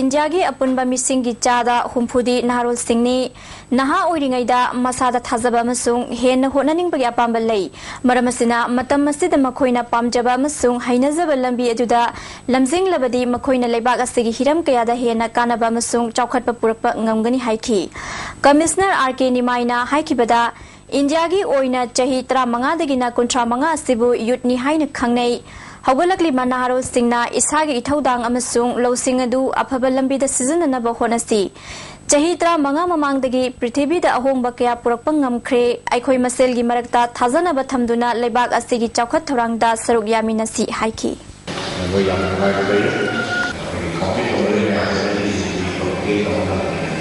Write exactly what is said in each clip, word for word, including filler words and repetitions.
ꯏꯟꯗꯤꯌꯥꯒꯤ ꯑꯄꯨꯟꯕ ꯃꯤꯁꯤꯡꯒꯤ ꯆꯥꯗ ꯍꯨꯝꯐꯨꯗꯤ ꯅꯍꯥꯔꯣꯜꯁꯤꯡꯅꯤ꯫ ꯅꯍꯥ ꯑꯣꯏꯔꯤꯉꯩꯗ ꯃꯁꯥꯗ ꯊꯥꯖꯕ ꯑꯃꯁꯨꯡ ꯍꯦꯟꯅ ꯍꯣꯠꯅꯅꯤꯡꯕꯒꯤ ꯑꯄꯥꯝꯕ ꯂꯩ꯫ ꯃꯔꯝ ꯑꯁꯤꯅ, ꯃꯇꯝ ꯑꯁꯤꯗ ꯃꯈꯣꯏꯅ ꯄꯥꯝꯖꯕ ꯑꯃꯁꯨꯡ ꯍꯩꯅꯖꯕ ꯂꯝꯕꯤ ꯑꯗꯨꯗ ꯂꯝꯖꯤꯡꯂꯕꯗꯤ ꯃꯈꯣꯏꯅ ꯂꯩꯕꯥꯛ ꯑꯁꯤꯒꯤ ꯍꯤꯔꯝ ꯀꯌꯥꯗ ꯍꯦꯟꯅ ꯀꯥꯟꯅꯕ ꯑꯃꯁꯨꯡ ꯆꯥꯎꯈꯠꯄ ꯄꯨꯔꯛꯄ ꯉꯝꯒꯅꯤ ꯍꯥꯏꯈꯤ꯫ ꯀꯃꯤꯁꯅꯔ ꯑꯥꯔ ꯀꯦ ꯅꯤꯃꯥꯏꯅ ꯍꯥꯏꯈꯤꯕꯗ, ꯏꯟꯗꯤꯌꯥꯒꯤ ꯑꯣꯏꯅ ꯆꯍꯤ ꯇꯔꯥꯃꯉꯥꯗꯒꯤꯅ ꯀꯨꯟꯊ꯭ꯔꯥ ꯃꯉꯥ ꯑꯁꯤꯕꯨ ꯌꯨꯠꯅꯤ ꯍꯥꯏꯅ ꯈꯪꯅꯩ꯫ ꯍꯧꯒꯠꯂꯛꯂꯤꯕ ꯅꯍꯥꯔꯣꯜꯁꯤꯡꯅ ꯏꯁꯥꯒꯤ ꯏꯊꯧꯗꯥꯡ ꯑꯃꯁꯨꯡ ꯂꯧꯁꯤꯡ ꯑꯗꯨ ꯑꯐꯕ ꯂꯝꯕꯤꯗ ꯁꯤꯖꯤꯟꯅꯅꯕ ꯍꯣꯠꯅꯁꯤ꯫ ꯆꯍꯤ ꯇꯔꯥꯃꯉꯥ ꯃꯃꯥꯡꯗꯒꯤ ꯄ꯭ꯔꯤꯊꯤꯕꯤꯗ ꯑꯍꯣꯡꯕ ꯀꯌꯥ ꯄꯨꯔꯛꯄ ꯉꯝꯈ꯭ꯔꯦ꯫ ꯑꯩꯈꯣꯏ ꯃꯁꯦꯜꯒꯤ ꯃꯔꯛꯇ ꯊꯥꯖꯅꯕ ꯊꯝꯗꯨꯅ ꯂꯩꯕꯥꯛ ꯑꯁꯤꯒꯤ ꯆꯥꯎꯈꯠ ꯊꯧꯔꯥꯡꯗ ꯁꯔꯨꯛ ꯌꯥꯃꯤꯟꯅꯁꯤ ꯍꯥꯏꯈꯤ꯫ ꯃꯣꯏ ꯌꯥꯝꯅ ꯅꯨꯡꯉꯥꯏꯕ ꯂꯩ꯫ ꯑꯩꯈꯣꯏꯒꯤ ꯀꯥꯎꯟꯇ꯭ꯔꯤ ꯇꯧꯅꯔꯤꯕ ꯃꯌꯥꯝꯁꯦ ꯑꯩꯒꯤꯁꯤꯡꯗꯤ ꯇꯧꯒꯦ ꯇꯧꯅ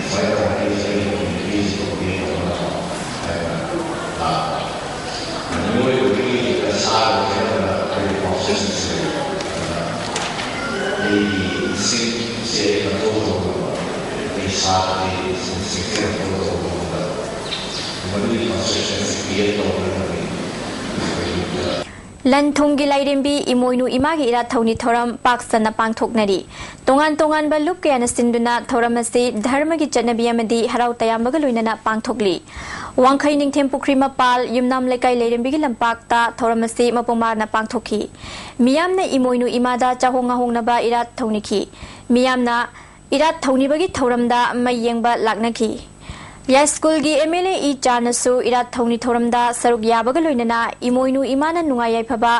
ꯁꯨꯃꯥꯏꯅ ꯇꯧꯔꯒ ꯑꯩꯒꯤꯁꯦ ꯑꯩꯒꯤ ꯀꯝꯃ꯭ꯌꯨꯅꯤꯇꯤꯁꯤ ꯇꯧꯒꯦ ꯇꯧꯅ ꯍꯥꯏꯅ ꯂꯥꯛꯄ꯫ ꯃꯤꯑꯣꯏꯕꯒꯤ ꯁꯥ ꯈꯦꯠꯅꯕ ꯑꯩꯈꯣꯏꯒꯤ ꯄ꯭ꯔꯣꯁꯦꯁꯁꯦ ꯑꯩꯒꯤ ꯏꯟꯁꯇꯤꯡꯁꯦ ꯀꯟꯇ꯭ꯔꯣꯜ ꯇꯧꯕ ꯉꯝꯕ, ꯑꯩ ꯁꯥꯒꯤ ꯏꯟꯁꯇꯤꯡꯁꯦ ꯀꯟꯇ꯭ꯔꯣꯜ ꯇꯧꯕ ꯉꯝꯕ, ꯃꯗꯨꯒꯤ ꯀꯟꯁꯦꯞꯁꯟꯁꯤ ꯀ꯭ꯔꯤꯌꯦꯠ ꯇꯧꯅꯕꯒꯤ ꯑꯩꯈꯣꯏꯒꯤ ꯂꯟ ꯊꯨꯝꯒꯤ ꯂꯥꯏꯔꯦꯝꯕꯤ ꯏꯃꯣꯏꯅꯨ ꯏꯃꯥꯒꯤ ꯏꯔꯥꯠ ꯊꯧꯅꯤ ꯊꯧꯔꯝ ꯄꯥꯛ ꯁꯟꯅ ꯄꯥꯡꯊꯣꯛꯅꯔꯤ꯫ ꯇꯣꯉꯥꯟ ꯇꯣꯉꯥꯟꯕ ꯂꯨꯞ ꯀꯌꯥꯅ ꯁꯤꯟꯗꯨꯅ ꯊꯧꯔꯝ ꯑꯁꯤ ꯙꯔꯃꯒꯤ ꯆꯠꯅꯕꯤ ꯑꯃꯗꯤ ꯍꯔꯥꯎ ꯇꯌꯥꯝꯕꯒ ꯂꯣꯏꯅꯅ ꯄꯥꯡꯊꯣꯛꯂꯤ꯫ ꯋꯥꯡꯈꯩ ꯅꯤꯡꯊꯦꯝ ꯄꯨꯈ꯭ꯔꯤ ꯃꯄꯥꯜ ꯌꯨꯝꯅꯥꯝ ꯂꯩꯀꯥꯏ ꯂꯩꯔꯦꯝꯕꯤꯒꯤ ꯂꯝꯄꯥꯛꯇ ꯊꯧꯔꯝ ꯑꯁꯤ ꯃꯄꯨꯡ ꯐꯥꯅ ꯄꯥꯡꯊꯣꯛꯈꯤ꯫ ꯃꯤꯌꯥꯝꯅ ꯏꯃꯣꯏꯅꯨ ꯏꯃꯥꯗ ꯆꯥꯍꯣꯡ ꯉꯥꯍꯣꯡꯅꯕ ꯏꯔꯥꯠ ꯊꯧꯅꯤꯈꯤ꯫ ꯃꯤꯌꯥꯝꯅ ꯏꯔꯥꯠ ꯊꯧꯅꯤꯕꯒꯤ ꯊꯧꯔꯝꯗ ꯃꯩ ꯌꯦꯡꯕ ꯂꯥꯛꯅꯈꯤ꯫ ꯌꯥꯏꯁ꯭ꯀꯨꯜꯒꯤ ꯑꯦꯝ ꯑꯦꯜ ꯑꯦ ꯏ ꯆꯥꯟꯅꯁꯨ ꯏꯔꯥꯠ ꯊꯧꯅꯤ ꯊꯧꯔꯝꯗ ꯁꯔꯨꯛ ꯌꯥꯕꯒ ꯂꯣꯏꯅꯅ ꯏꯃꯣꯏꯅꯨ ꯏꯃꯥꯅ ꯅꯨꯡꯉꯥꯏ ꯌꯥꯏꯐꯕ,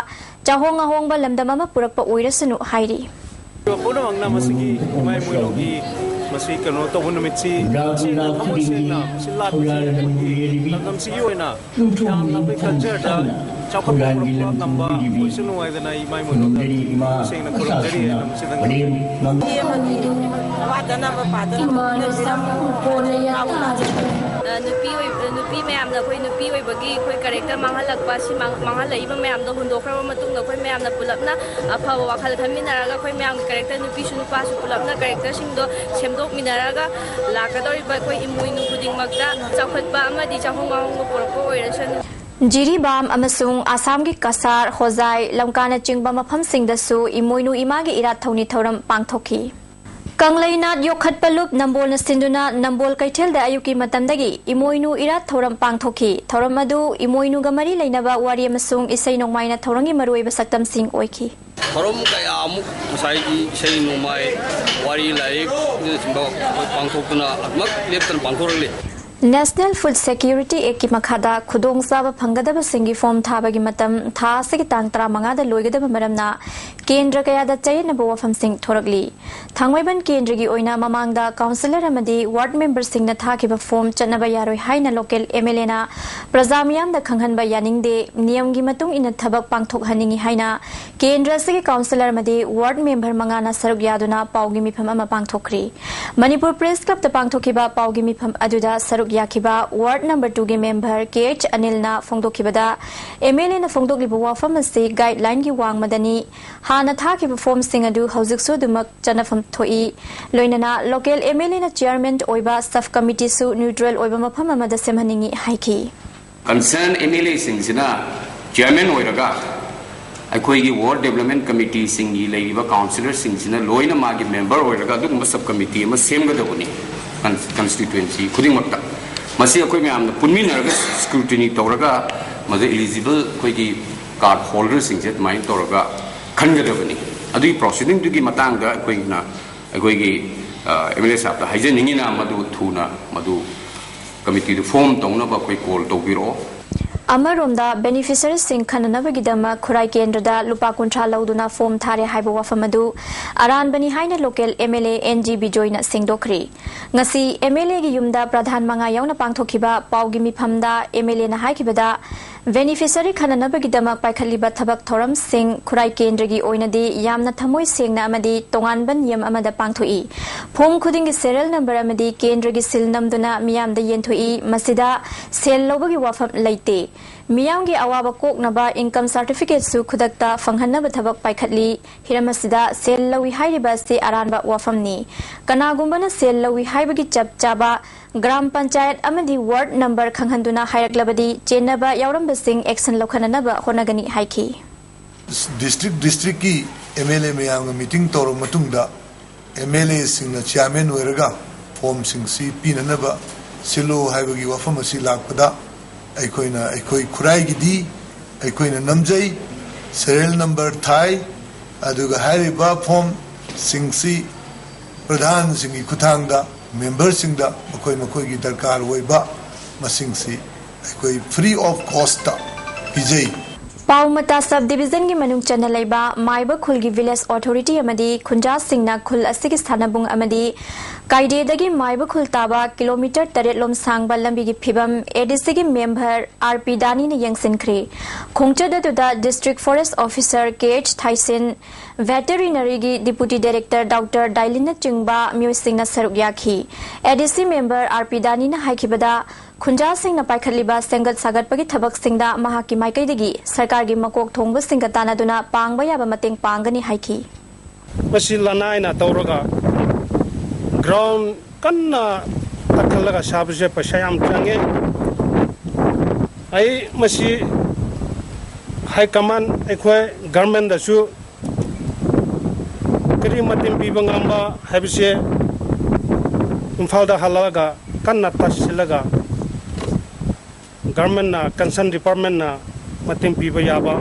ꯆꯥꯍꯣꯡ ꯉꯥꯍꯣꯡꯕ ꯂꯝꯗꯝ ꯑꯃ ꯄꯨꯔꯛꯄ ꯑꯣꯏꯔꯁꯅꯨ ꯍꯥꯏꯔꯤ꯫ ꯄꯨꯝꯅꯃꯛꯅ ꯃꯁꯤꯒꯤ ꯏꯃꯥ ꯏꯃꯣꯏꯅꯨꯒꯤ ꯃꯁꯤ ꯀꯩꯅꯣ ꯇꯧꯕ ꯅꯨꯃꯤꯠꯁꯤ ꯁꯦꯡꯅ, ꯊꯃꯣꯏ ꯁꯦꯡꯅ ꯃꯁꯤ ꯂꯥꯛꯄꯁꯦ ꯑꯩꯈꯣꯏꯒꯤ ꯂꯝꯗꯝꯁꯤꯒꯤ ꯑꯣꯏꯅ ꯌꯥꯝꯅ ꯑꯩꯈꯣꯏ ꯀꯜꯆꯔꯗ ꯆꯥꯎꯈꯠꯄ ꯄꯨꯔꯛꯄ ꯉꯝꯕ ꯑꯣꯏꯁꯅꯨ ꯍꯥꯏꯗꯅ ꯏꯃꯥ ꯏꯃꯣꯏꯅꯨꯗ ꯁꯦꯡꯅ ꯈꯨꯔꯨꯝꯖꯔꯤ ꯍꯥꯏꯅ ꯃꯁꯤꯗ ꯉꯝꯖꯔꯤ꯫ ꯋꯥꯗꯅꯕ ꯄꯥꯗꯅꯕ ꯍꯣꯠꯅꯖꯔꯤ꯫ ꯑ, ꯅꯨꯄꯤ ꯑꯣꯏ-, ꯅꯨꯄꯤ ꯃꯌꯥꯝꯅ ꯑꯩꯈꯣꯏ ꯅꯨꯄꯤ ꯑꯣꯏꯕꯒꯤ ꯑꯩꯈꯣꯏ ꯀꯦꯔꯦꯛꯇꯔ ꯃꯥꯡꯍꯜꯂꯛꯄ, ꯁꯤ ꯃꯥꯡ-, ꯃꯥꯡꯍꯜꯂꯛꯏꯕ ꯃꯌꯥꯝꯗꯣ ꯍꯨꯟꯗꯣꯛꯈ꯭ꯔꯕ ꯃꯇꯨꯡꯗ ꯑꯩꯈꯣꯏ ꯃꯌꯥꯝꯅ ꯄꯨꯂꯞꯅ ꯑꯐꯕ ꯋꯥꯈꯜ ꯈꯟꯃꯤꯟꯅꯔꯒ ꯑꯩꯈꯣꯏ ꯃꯌꯥꯝꯒꯤ ꯀꯦꯔꯦꯛꯇꯔ, ꯅꯨꯄꯤꯁꯨ ꯅꯨꯄꯥꯁꯨ ꯄꯨꯂꯞꯅ ꯀꯦꯔꯦꯛꯇꯔꯁꯤꯡꯗꯣ ꯁꯦꯝꯗꯣꯛꯃꯤꯟꯅꯔꯒ ꯂꯥꯛꯀꯗꯧꯔꯤꯕ ꯑꯩꯈꯣꯏ ꯏꯃꯣꯏꯅꯨ ꯈꯨꯗꯤꯡꯃꯛꯇ ꯆꯥꯎꯈꯠꯄ ꯑꯃꯗꯤ ꯆꯥꯍꯣꯡ ꯉꯥꯍꯣꯡꯕ ꯄꯨꯔꯛꯄ ꯑꯣꯏꯔꯁꯅꯨ꯫ ꯖꯤꯔꯤꯕꯥꯝ ꯑꯃꯁꯨꯡ ꯑꯁꯥꯝꯒꯤ ꯀꯁꯥꯔ, ꯍꯣꯖꯥꯏ, ꯂꯝꯀꯥꯅꯆꯤꯡꯕ ꯃꯐꯝꯁꯤꯡꯗꯁꯨ ꯏꯃꯣꯏꯅꯨ ꯏꯃꯥꯒꯤ ꯏꯔꯥꯠ ꯊꯧꯅꯤ ꯊꯧꯔꯝ ꯄꯥꯡꯊꯣꯛꯈꯤ꯫ ꯀꯪꯂꯩꯅꯥꯠ ꯌꯣꯛꯈꯠꯄ ꯂꯨꯞ ꯅꯝꯕꯣꯜꯅ ꯁꯤꯟꯗꯨꯅ ꯅꯝꯕꯣꯜ ꯀꯩꯊꯦꯜꯗ ꯑꯌꯨꯛꯀꯤ ꯃꯇꯝꯗꯒꯤ ꯏꯃꯣꯏꯅꯨ ꯏꯔꯥꯠ ꯊꯧꯔꯝ ꯄꯥꯡꯊꯣꯛꯈꯤ꯫ ꯊꯧꯔꯝ ꯑꯗꯨ ꯏꯃꯣꯏꯅꯨꯒ ꯃꯔꯤ ꯂꯩꯅꯕ ꯋꯥꯔꯤ ꯑꯃꯁꯨꯡ ꯏꯁꯩ ꯅꯣꯡꯃꯥꯏꯅ ꯊꯧꯔꯝꯒꯤ ꯃꯔꯨꯑꯣꯏꯕ ꯁꯛꯇꯝꯁꯤꯡ ꯑꯣꯏꯈꯤ꯫ ꯊꯧꯔꯝ ꯀꯌꯥ ꯑꯃꯨꯛ ꯉꯁꯥꯏꯒꯤ ꯏꯁꯩ ꯅꯣꯡꯃꯥꯏ, ꯋꯥꯔꯤ ꯂꯥꯏꯔꯤꯛꯅꯆꯤꯡꯕ ꯑꯩꯈꯣꯏ ꯄꯥꯡꯊꯣꯛꯇꯨꯅ ꯑꯗꯨꯃꯛ ꯂꯦꯞꯇꯅ ꯄꯥꯡꯊꯣꯔꯛꯂꯤ꯫ National Food Security Actꯀꯤ ꯃꯈꯥꯗ ꯈꯨꯗꯣꯡꯆꯥꯕ ꯐꯪꯒꯗꯕꯁꯤꯡꯒꯤ ꯐꯣꯔꯝ ꯊꯥꯕꯒꯤ ꯃꯇꯝ ꯊꯥ ꯑꯁꯤꯒꯤ ꯇꯥꯡ ꯇꯔꯥꯃꯉꯥꯗ ꯂꯣꯏꯒꯗꯕ ꯃꯔꯝꯅ ꯀꯦꯟꯗ꯭ꯔ ꯀꯌꯥꯗ ꯆꯌꯦꯠꯅꯕ ꯋꯥꯐꯝꯁꯤꯡ ꯊꯣꯔꯛꯂꯤ꯫ ꯊꯥꯡꯃꯩꯕꯟ ꯀꯦꯟꯗ꯭ꯔꯒꯤ ꯑꯣꯏꯅ ꯃꯃꯥꯡꯗ ꯀꯥꯎꯟꯁꯤꯂꯔ ꯑꯃꯗꯤ ꯋꯥꯔꯗ ꯃꯦꯝꯕꯔꯁꯤꯡꯅ ꯊꯥꯈꯤꯕ ꯐꯣꯔꯝ ꯆꯠꯅꯕ ꯌꯥꯔꯣꯏ ꯍꯥꯏꯅ ꯂꯣꯀꯦꯜ MLAꯅ ꯄ꯭ꯔꯖꯥ ꯃꯤꯌꯥꯝꯗ ꯈꯪꯍꯟꯕ ꯌꯥꯅꯤꯡꯗꯦ, ꯅꯤꯌꯝꯒꯤ ꯃꯇꯨꯡ ꯏꯟꯅ ꯊꯕꯛ ꯄꯥꯡꯊꯣꯛꯍꯟꯅꯤꯡꯏ ꯍꯥꯏꯅ ꯀꯦꯟꯗ꯭ꯔ ꯑꯁꯤꯒꯤ ꯀꯥꯎꯟꯁꯤꯂꯔ ꯑꯃꯗꯤ ꯋꯥꯔꯗ ꯃꯦꯝꯕꯔ ꯃꯉꯥꯅ ꯁꯔꯨꯛ ꯌꯥꯗꯨꯅ ꯄꯥꯎꯒꯤ ꯃꯤꯐꯝ ꯑꯃ ꯄꯥꯡꯊꯣꯛꯈ꯭ꯔꯤ꯫ ꯃꯅꯤꯄꯨꯔ ꯄ꯭ꯔꯦꯁ ꯀ꯭ꯂꯕꯇ ꯄꯥꯡꯊꯣꯛꯈꯤꯕ ꯄꯥꯎꯒꯤ ꯃꯤꯐꯝ ꯑꯗꯨꯗ ꯁꯔꯨꯛ ꯌꯥꯈꯤꯕ ꯋꯥꯔꯗ ꯅꯝꯕꯔ ꯇꯨꯒꯤ ꯃꯦꯝꯕꯔ ꯀꯦ ꯑꯩꯆ ꯑꯅꯤꯜꯅ ꯐꯣꯡꯗꯣꯛꯈꯤꯕꯗ, MLAꯅ ꯐꯣꯡꯗꯣꯛꯂꯤꯕ ꯋꯥꯐꯝ ꯑꯁꯤ ꯒꯥꯏꯗꯂꯥꯏꯟꯒꯤ ꯋꯥꯡꯃꯗꯅꯤ꯫ ꯍꯥꯟꯅ ꯊꯥꯈꯤꯕ ꯐꯣꯔꯝꯁꯤꯡ ꯑꯗꯨ ꯍꯧꯖꯤꯛꯁꯨ ꯑꯗꯨꯃꯛ ꯆꯠꯅꯐꯝ ꯊꯣꯛꯏ꯫ ꯂꯣꯏꯅꯅ ꯂꯣꯀꯦꯜ MLAꯅ ꯆꯤꯌꯔꯃꯦꯟ ꯑꯣꯏꯕ ꯁꯕ ꯀꯃꯤꯇꯤꯁꯨ ꯅ꯭ꯌꯨꯇ꯭ꯔꯦꯜ ꯑꯣꯏꯕ ꯃꯐꯝ ꯑꯃꯗ ꯁꯦꯝꯍꯟꯅꯤꯡꯏ ꯍꯥꯏꯈꯤ꯫ ꯀꯟꯁꯔꯟ MLAꯁꯤꯡꯁꯤꯅ ꯆꯤꯌꯔꯃꯦꯟ ꯑꯣꯏꯔꯒ ꯑꯩꯈꯣꯏꯒꯤ ꯋꯥꯔꯗ ꯗꯦꯕꯂꯞꯃꯦꯟ ꯀꯃꯤꯇꯤꯁꯤꯡꯒꯤ ꯂꯩꯔꯤꯕ ꯀꯥꯎꯟꯁꯤꯂꯔꯁꯤꯡꯁꯤꯅ ꯂꯣꯏꯅ ꯃꯥꯒꯤ ꯃꯦꯝꯕꯔ ꯑꯣꯏꯔꯒ ꯑꯗꯨꯒꯨꯝꯕ ꯁꯕ ꯀꯃꯤꯇꯤ ꯑꯃ ꯁꯦꯝꯒꯗꯕꯅꯤ꯫ ꯀꯟꯁꯇꯤꯇ꯭ꯋꯦꯟꯁꯤ ꯈꯨꯗꯤꯡꯃꯛꯇ ꯃꯁꯤ ꯑꯩꯈꯣꯏ ꯃꯌꯥꯝꯅ ꯄꯨꯟꯃꯤꯟꯅꯔꯒ ꯁ꯭ꯀ꯭ꯔꯨꯇꯤꯅꯤ ꯇꯧꯔꯒ ꯃꯗꯨ ꯏꯂꯤꯖꯤꯕꯜ ꯑꯩꯈꯣꯏꯒꯤ ꯀꯥꯔꯗ ꯍꯣꯜꯗꯔꯁꯤꯡꯁꯦ ꯑꯗꯨꯃꯥꯏꯅ ꯇꯧꯔꯒ ꯈꯟꯒꯗꯕꯅꯤ꯫ ꯑꯗꯨꯒꯤ ꯄ꯭ꯔꯣꯁꯤꯗꯤꯡꯗꯨꯒꯤ ꯃꯇꯥꯡꯗ ꯑꯩꯈꯣꯏꯅ ꯑꯩꯈꯣꯏꯒꯤ MLA ꯁꯥꯍꯕꯇ ꯍꯥꯏꯖꯅꯤꯡꯉꯤꯅ ꯃꯗꯨ ꯊꯨꯅ ꯃꯗꯨ ꯀꯃꯤꯇꯤꯗꯨ ꯐꯣꯔꯝ ꯇꯧꯅꯕ ꯑꯩꯈꯣꯏ ꯀꯣꯜ ꯇꯧꯕꯤꯔꯛꯑꯣ꯫ ꯑꯃꯔꯣꯝꯗ, ꯕꯦꯅꯤꯐꯤꯁꯔꯤꯁꯤꯡ ꯈꯟꯅꯅꯕꯒꯤꯗꯃꯛ ꯈꯨꯔꯥꯏ ꯀꯦꯟꯗ꯭ꯔꯗ ꯂꯨꯄꯥ ꯀꯨꯟꯊ꯭ꯔꯥ ꯂꯧꯗꯨꯅ ꯐꯣꯔꯝ ꯊꯥꯔꯦ ꯍꯥꯏꯕ ꯋꯥꯐꯝ ꯑꯗꯨ ꯑꯔꯥꯟꯕꯅꯤ ꯍꯥꯏꯅ ꯂꯣꯀꯦꯜ MLA N G ꯕꯤꯖꯣꯏꯅ ꯁꯦꯡꯗꯣꯛꯈ꯭ꯔꯤ꯫ ꯉꯁꯤ MLAꯒꯤ ꯌꯨꯝꯗ ꯄ꯭ꯔꯙꯥꯟ ꯃꯉꯥ ꯌꯥꯎꯅ ꯄꯥꯡꯊꯣꯛꯈꯤꯕ ꯄꯥꯎꯒꯤ ꯃꯤꯐꯝꯗ MLAꯅ ꯍꯥꯏꯈꯤꯕꯗ, ꯕꯦꯅꯤꯐꯤꯁꯔꯤ ꯈꯟꯅꯅꯕꯒꯤꯗꯃꯛ ꯄꯥꯏꯈꯠꯂꯤꯕ ꯊꯕꯛ ꯊꯧꯔꯝꯁꯤꯡ ꯈꯨꯔꯥꯏ ꯀꯦꯟꯗ꯭ꯔꯒꯤ ꯑꯣꯏꯅꯗꯤ ꯌꯥꯝꯅ ꯊꯃꯣꯏ ꯁꯦꯡꯅ ꯑꯃꯗꯤ ꯇꯣꯉꯥꯟꯕ ꯅꯤꯌꯝ ꯑꯃꯗ ꯄꯥꯡꯊꯣꯛꯏ꯫ ꯐꯣꯔꯝ ꯈꯨꯗꯤꯡꯒꯤ ꯁꯦꯔꯤꯌꯦꯜ ꯅꯝꯕꯔ ꯑꯃꯗꯤ ꯀꯦꯟꯗ꯭ꯔꯒꯤ ꯁꯤꯜ ꯅꯝꯗꯨꯅ ꯃꯤꯌꯥꯝꯗ ꯌꯦꯟꯊꯣꯛꯏ꯫ ꯃꯁꯤꯗ ꯁꯦꯜ ꯂꯧꯕꯒꯤ ꯋꯥꯐꯝ ꯂꯩꯇꯦ꯫ ꯃꯤꯌꯥꯝꯒꯤ ꯑꯋꯥꯕ ꯀꯣꯛꯅꯕ ꯏꯟꯀꯝ ꯁꯥꯔꯇꯤꯐꯤꯀꯦꯠꯁꯨ ꯈꯨꯗꯛꯇ ꯐꯪꯍꯟꯅꯕ ꯊꯕꯛ ꯄꯥꯏꯈꯠꯂꯤ꯫ ꯍꯤꯔꯝ ꯑꯁꯤꯗ ꯁꯦꯜ ꯂꯧꯏ ꯍꯥꯏꯔꯤꯕ ꯑꯁꯤ ꯑꯔꯥꯟꯕ ꯋꯥꯐꯝꯅꯤ꯫ ꯀꯅꯥꯒꯨꯝꯕꯅ ꯁꯦꯜ ꯂꯧꯏ ꯍꯥꯏꯕꯒꯤ ꯆꯞ ꯆꯥꯕ ꯒ꯭ꯔꯥꯝ ꯄꯟꯆꯥꯌꯠ ꯑꯃꯗꯤ ꯋꯥꯔꯗ ꯅꯝꯕꯔ ꯈꯪꯍꯟꯗꯨꯅ ꯍꯥꯏꯔꯛꯂꯕꯗꯤ ꯆꯦꯟꯅꯕ ꯌꯥꯎꯔꯝꯕꯁꯤꯡ ꯑꯦꯛꯁꯟ ꯂꯧꯈꯠꯅꯅꯕ ꯍꯣꯠꯅꯒꯅꯤ ꯍꯥꯏꯈꯤ꯫ ꯗꯤꯁꯇ꯭ꯔꯤꯛ ꯗꯤꯁꯇ꯭ꯔꯤꯛꯀꯤ MLA ꯃꯌꯥꯝꯒ ꯃꯤꯇꯤꯡ ꯇꯧꯔꯕ ꯃꯇꯨꯡꯗ ꯑꯦꯝ ꯑꯦꯜ ꯑꯦꯁꯤꯡꯅ ꯆꯤꯌꯥꯔꯃꯦꯟ ꯑꯣꯏꯔꯒ ꯐꯣꯝꯁꯤꯡꯁꯤ ꯄꯤꯅꯅꯕ ꯁꯤꯜꯂꯨ ꯍꯥꯏꯕꯒꯤ ꯋꯥꯐꯝ ꯑꯁꯤ ꯂꯥꯛꯄꯗ, ꯑꯩꯈꯣꯏꯅ ꯑꯩꯈꯣꯏ ꯈꯨꯔꯥꯏꯒꯤꯗꯤ ꯑꯩꯈꯣꯏꯅ ꯅꯝꯖꯩ, ꯁꯦꯔꯤꯌꯦꯜ ꯅꯝꯕꯔ ꯊꯥꯏ꯫ ꯑꯗꯨꯒ ꯍꯥꯏꯔꯤꯕ ꯐꯣꯝꯁꯤꯡꯁꯤ ꯄ꯭ꯔꯙꯥꯟꯁꯤꯡꯒꯤ ꯈꯨꯠꯊꯥꯡꯗ ꯃꯦꯝꯕꯔꯁꯤꯡꯗ ꯃꯈꯣꯏ ꯃꯈꯣꯏꯒꯤ ꯗꯔꯀꯥꯔ ꯑꯣꯏꯕ ꯃꯁꯤꯡꯁꯤ ꯑꯩꯈꯣꯏ ꯐ꯭ꯔꯤ ꯑꯣꯐ ꯀꯣꯁꯇ ꯄꯤꯖꯩ꯫ ꯄꯥꯎꯃꯇꯥ ꯁꯕ ꯗꯤꯕꯤꯖꯟꯒꯤ ꯃꯅꯨꯡ ꯆꯟꯅ ꯂꯩꯕ ꯃꯥꯏꯕ ꯈꯨꯜꯒꯤ ꯚꯤꯂꯦꯖ ꯑꯣꯊꯣꯔꯤꯇꯤ ꯑꯃꯗꯤ ꯈꯨꯟꯖꯥꯁꯤꯡꯅ ꯈꯨꯜ ꯑꯁꯤꯒꯤ ꯁꯥꯟꯅꯕꯨꯡ ꯑꯃꯗꯤ ꯀꯥꯏꯗꯦꯗꯒꯤ ꯃꯥꯏꯕ ꯈꯨꯜ ꯇꯥꯕ ꯀꯤꯂꯣꯃꯤꯇꯔ ꯇꯔꯦꯠ ꯂꯣꯝ ꯁꯥꯡꯕ ꯂꯝꯕꯤꯒꯤ ꯐꯤꯕꯝ ꯑꯦ ꯗꯤ ꯁꯤꯒꯤ ꯃꯦꯝꯕꯔ ꯑꯥꯔ ꯄꯤ ꯗꯥꯅꯤꯅ ꯌꯦꯡꯁꯤꯟꯈ꯭ꯔꯦ꯫ ꯈꯣꯡꯆꯠ ꯑꯗꯨꯗ ꯗꯤꯁꯇ꯭ꯔꯤꯛ ꯐꯣꯔꯦꯁ ꯑꯣꯐꯤꯁꯔ ꯀꯦ ꯑꯩꯆ ꯊꯥꯏꯁꯤꯟ, ꯚꯦꯇꯦꯔꯤꯅꯔꯤꯒꯤ ꯗꯤꯄꯨꯇꯤ ꯗꯥꯏꯔꯦꯛꯇꯔ ꯗꯥꯛꯇꯔ ꯗꯥꯏꯂꯤꯟꯅꯆꯤꯡꯕ ꯃꯤꯑꯣꯏꯁꯤꯡꯅ ꯁꯔꯨꯛ ꯌꯥꯈꯤ꯫ ꯑꯦ ꯗꯤ ꯁꯤ ꯃꯦꯝꯕꯔ ꯑꯥꯔ ꯄꯤ ꯗꯥꯅꯤꯅ ꯍꯥꯏꯈꯤꯕꯗ, ꯈꯨꯟꯖꯥꯁꯤꯡꯅ ꯄꯥꯏꯈꯠꯂꯤꯕ ꯁꯦꯝꯒꯠ ꯁꯥꯒꯠꯄꯒꯤ ꯊꯕꯛꯁꯤꯡꯗ ꯃꯍꯥꯛꯀꯤ ꯃꯥꯏꯀꯩꯗꯒꯤ ꯁꯔꯀꯥꯔꯒꯤ ꯃꯀꯣꯛ ꯊꯣꯡꯕꯁꯤꯡꯒ ꯇꯥꯟꯅꯗꯨꯅ ꯄꯥꯡꯕ ꯌꯥꯕ ꯃꯇꯦꯡ ꯄꯥꯡꯒꯅꯤ ꯍꯥꯏꯈꯤ꯫ ꯃꯁꯤ ꯂꯅꯥꯏꯅ ꯇꯧꯔꯒ ꯒ꯭ꯔꯥꯎꯟ ꯀꯟꯅ ꯇꯛꯈꯠꯂꯒ ꯁꯥꯕꯁꯦ ꯄꯩꯁꯥ ꯌꯥꯝ ꯆꯪꯉꯦ꯫ ꯑꯩ ꯃꯁꯤ ꯍꯥꯏ ꯀꯃꯥꯟ ꯑꯩꯈꯣꯏ ꯒꯔꯃꯦꯟꯗꯁꯨ ꯀꯔꯤ ꯃꯇꯦꯡ ꯄꯤꯕ ꯉꯝꯕ ꯍꯥꯏꯕꯁꯦ ꯏꯝꯐꯥꯜꯗ ꯍꯜꯂꯛꯑꯒ ꯀꯟꯅ ꯇꯥꯁꯤꯜꯂꯒ ꯒꯔꯃꯦꯟꯅ, ꯀꯟꯁꯔꯟ ꯗꯤꯄꯥꯔꯠꯃꯦꯟꯅ ꯃꯇꯦꯡ ꯄꯤꯕ ꯌꯥꯕ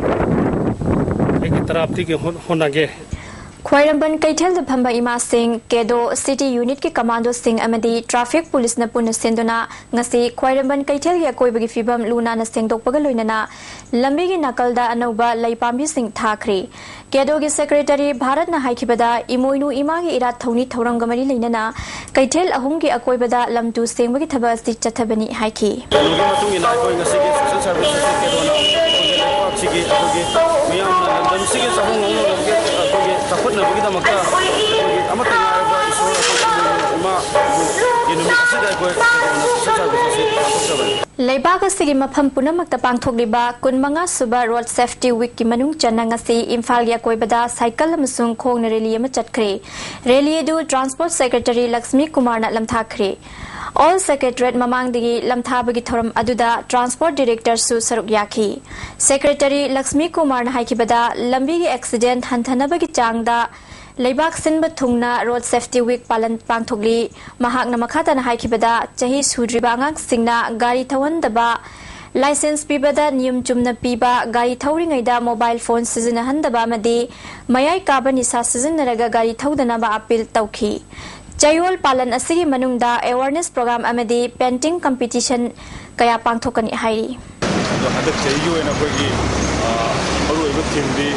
ꯑꯩꯒꯤ ꯇꯔꯞꯇꯒꯤ ꯍꯣꯠꯅꯒꯦ꯫ ꯈ꯭ꯋꯥꯏꯔꯝꯕꯟ ꯀꯩꯊꯦꯜꯗ ꯐꯝꯕ ꯏꯃꯥꯁꯤꯡ, ꯀꯦꯗꯣ ꯁꯤꯇꯤ ꯌꯨꯅꯤꯠꯀꯤ ꯀꯃꯥꯟꯗꯣꯁꯤꯡ ꯑꯃꯗꯤ ꯇ꯭ꯔꯥꯐꯤꯛ ꯄꯨꯂꯤꯁꯅ ꯄꯨꯟꯅ ꯁꯤꯟꯗꯨꯅ ꯉꯁꯤ ꯈ꯭ꯋꯥꯏꯔꯝꯕꯟ ꯀꯩꯊꯦꯜꯒꯤ ꯑꯀꯣꯏꯕꯒꯤ ꯐꯤꯕꯝ ꯂꯨ ꯅꯥꯟꯅ ꯁꯦꯡꯗꯣꯛꯄꯒ ꯂꯣꯏꯅꯅ ꯂꯝꯕꯤꯒꯤ ꯅꯥꯀꯜꯗ ꯑꯅꯧꯕ ꯂꯩ ꯄꯥꯝꯕꯤꯁꯤꯡ ꯊꯥꯈ꯭ꯔꯦ꯫ ꯀꯦꯗꯣꯒꯤ ꯁꯦꯀ꯭ꯔꯦꯇꯔꯤ ꯚꯥꯔꯠꯅ ꯍꯥꯏꯈꯤꯕꯗ, ꯏꯃꯣꯏꯅꯨ ꯏꯃꯥꯒꯤ ꯏꯔꯥꯠ ꯊꯧꯅꯤ ꯊꯧꯔꯝꯒ ꯃꯔꯤ ꯂꯩꯅꯅ ꯀꯩꯊꯦꯜ ꯑꯍꯨꯝꯒꯤ ꯑꯀꯣꯏꯕꯗ ꯂꯝ ꯇꯨ ꯁꯦꯡꯕꯒꯤ ꯊꯕꯛ ꯑꯁꯤ ꯆꯠꯊꯕꯅꯤ ꯍꯥꯏꯈꯤ꯫ ꯀꯩꯅꯣꯒꯤ ꯃꯇꯨꯡ ꯏꯟꯅ ꯑꯩꯈꯣꯏ ꯉꯁꯤꯒꯤ ꯁꯣꯁꯦꯜ ꯁꯥꯔꯚꯤꯁ ꯑꯁꯤ ꯀꯦꯗꯣꯅ ꯑꯩꯈꯣꯏꯒꯤ ꯂꯩꯕꯥꯛꯁꯤꯒꯤ ꯑꯩꯈꯣꯏꯒꯤ ꯃꯤꯌꯥꯝꯅ ꯂꯝꯗꯝꯁꯤꯒꯤ ꯆꯍꯨꯝ ꯉꯝꯅꯕꯒꯤ ꯑꯩꯈꯣꯏꯒꯤ ꯆꯥꯎꯈꯠꯅꯕꯒꯤꯗꯃꯛꯇ ꯑꯩꯈꯣꯏꯒꯤ ꯑꯃꯠꯇ ꯉꯥꯏꯔꯕ ꯏꯁꯣꯔ ꯑꯩꯈꯣꯏꯒꯤ ꯏꯃꯥꯕꯨ ꯅꯨꯃꯤꯠ ꯑꯁꯤꯗ ꯑꯩꯈꯣꯏ ꯀꯦꯗꯣꯅ ꯁꯣꯁꯦꯜ ꯁꯥꯔꯚꯤꯁ ꯑꯁꯤ ꯄꯥꯡꯊꯣꯛꯆꯕꯅꯤ꯫ ꯂꯩꯕꯥꯛ ꯑꯁꯤꯒꯤ ꯃꯐꯝ ꯄꯨꯝꯅꯃꯛꯇ ꯄꯥꯡꯊꯣꯛꯂꯤꯕ ꯀꯨꯟꯃꯉꯥ ꯁꯨꯕ ꯔꯣꯗ ꯁꯦꯐꯇꯤ ꯋꯤꯛꯀꯤ ꯃꯅꯨꯡ ꯆꯟꯅ ꯉꯁꯤ ꯏꯝꯐꯥꯜꯒꯤ ꯑꯀꯣꯏꯕꯗ ꯁꯥꯏꯀꯜ ꯑꯃꯁꯨꯡ ꯈꯣꯡꯅ ꯔꯦꯂꯤ ꯑꯃ ꯆꯠꯈ꯭ꯔꯦ꯫ ꯔꯦꯂꯤ ꯑꯗꯨ ꯇ꯭ꯔꯥꯟꯁꯄꯣꯔꯠ ꯁꯦꯀ꯭ꯔꯦꯇꯔꯤ ꯂꯛꯁꯃꯤ ꯀꯨꯃꯥꯔꯅ ꯂꯝꯊꯥꯈ꯭ꯔꯦ꯫ ꯑꯣꯜ ꯁꯦꯀ꯭ꯔꯦꯇꯔꯤꯌꯦꯠ ꯃꯃꯥꯡꯗꯒꯤ ꯂꯝꯊꯥꯕꯒꯤ ꯊꯧꯔꯝ ꯑꯗꯨꯗ ꯇ꯭ꯔꯥꯟꯁꯄꯣꯔꯠ ꯗꯤꯔꯦꯛꯇꯔꯁꯨ ꯁꯔꯨꯛ ꯌꯥꯈꯤ꯫ ꯁꯦꯀ꯭ꯔꯦꯇꯔꯤ ꯂꯛꯁꯃꯤ ꯀꯨꯃꯥꯔꯅ ꯍꯥꯏꯈꯤꯕꯗ, ꯂꯝꯕꯤꯒꯤ ꯑꯦꯛꯁꯤꯗꯦꯟꯠ ꯍꯟꯊꯅꯕꯒꯤ ꯆꯥꯡꯗ ꯂꯩꯕꯥꯛ ꯁꯤꯟꯕ ꯊꯨꯡꯅ ꯔꯣꯗ ꯁꯦꯐꯇꯤ ꯋꯤꯛ ꯄꯥꯂꯟ ꯄꯥꯡꯊꯣꯛꯂꯤ꯫ ꯃꯍꯥꯛꯅ ꯃꯈꯥ ꯇꯥꯅ ꯍꯥꯏꯈꯤꯕꯗ, ꯆꯍꯤ ꯁꯨꯗ꯭ꯔꯤꯕ ꯑꯉꯥꯡꯁꯤꯡꯅ ꯒꯥꯔꯤ ꯊꯧꯍꯟꯗꯕ, ꯂꯥꯏꯁꯦꯟꯁ ꯄꯤꯕꯗ ꯅꯤꯌꯝ ꯆꯨꯝꯅ ꯄꯤꯕ, ꯒꯥꯔꯤ ꯊꯧꯔꯤꯉꯩꯗ ꯃꯣꯕꯥꯏꯜ ꯐꯣꯟ ꯁꯤꯖꯤꯟꯅꯍꯟꯗꯕ ꯑꯃꯗꯤ ꯃꯌꯥꯏ ꯀꯥꯕ ꯅꯤꯁꯥ ꯁꯤꯖꯤꯟꯅꯔꯒ ꯒꯥꯔꯤ ꯊꯧꯗꯅꯕ ꯑꯄꯤꯜ ꯇꯧꯈꯤ꯫ ꯆꯌꯣꯜ ꯄꯥꯂꯟ ꯑꯁꯤꯒꯤ ꯃꯅꯨꯡꯗ ꯑꯦꯋꯥꯔꯅꯦꯁ ꯄ꯭ꯔꯣꯒ꯭ꯔꯥꯝ ꯑꯃꯗꯤ ꯄꯦꯟꯇꯤꯡ ꯀꯝꯄꯤꯇꯤꯁꯟ ꯀꯌꯥ ꯄꯥꯡꯊꯣꯛꯀꯅꯤ ꯍꯥꯏꯔꯤ꯫ ꯑꯗꯣ ꯍꯟꯗꯛ ꯆꯍꯤꯒꯤ ꯑꯣꯏꯅ ꯑꯩꯈꯣꯏꯒꯤ, ꯑ, ꯃꯔꯨꯑꯣꯏꯕ ꯊꯤꯝꯗꯤ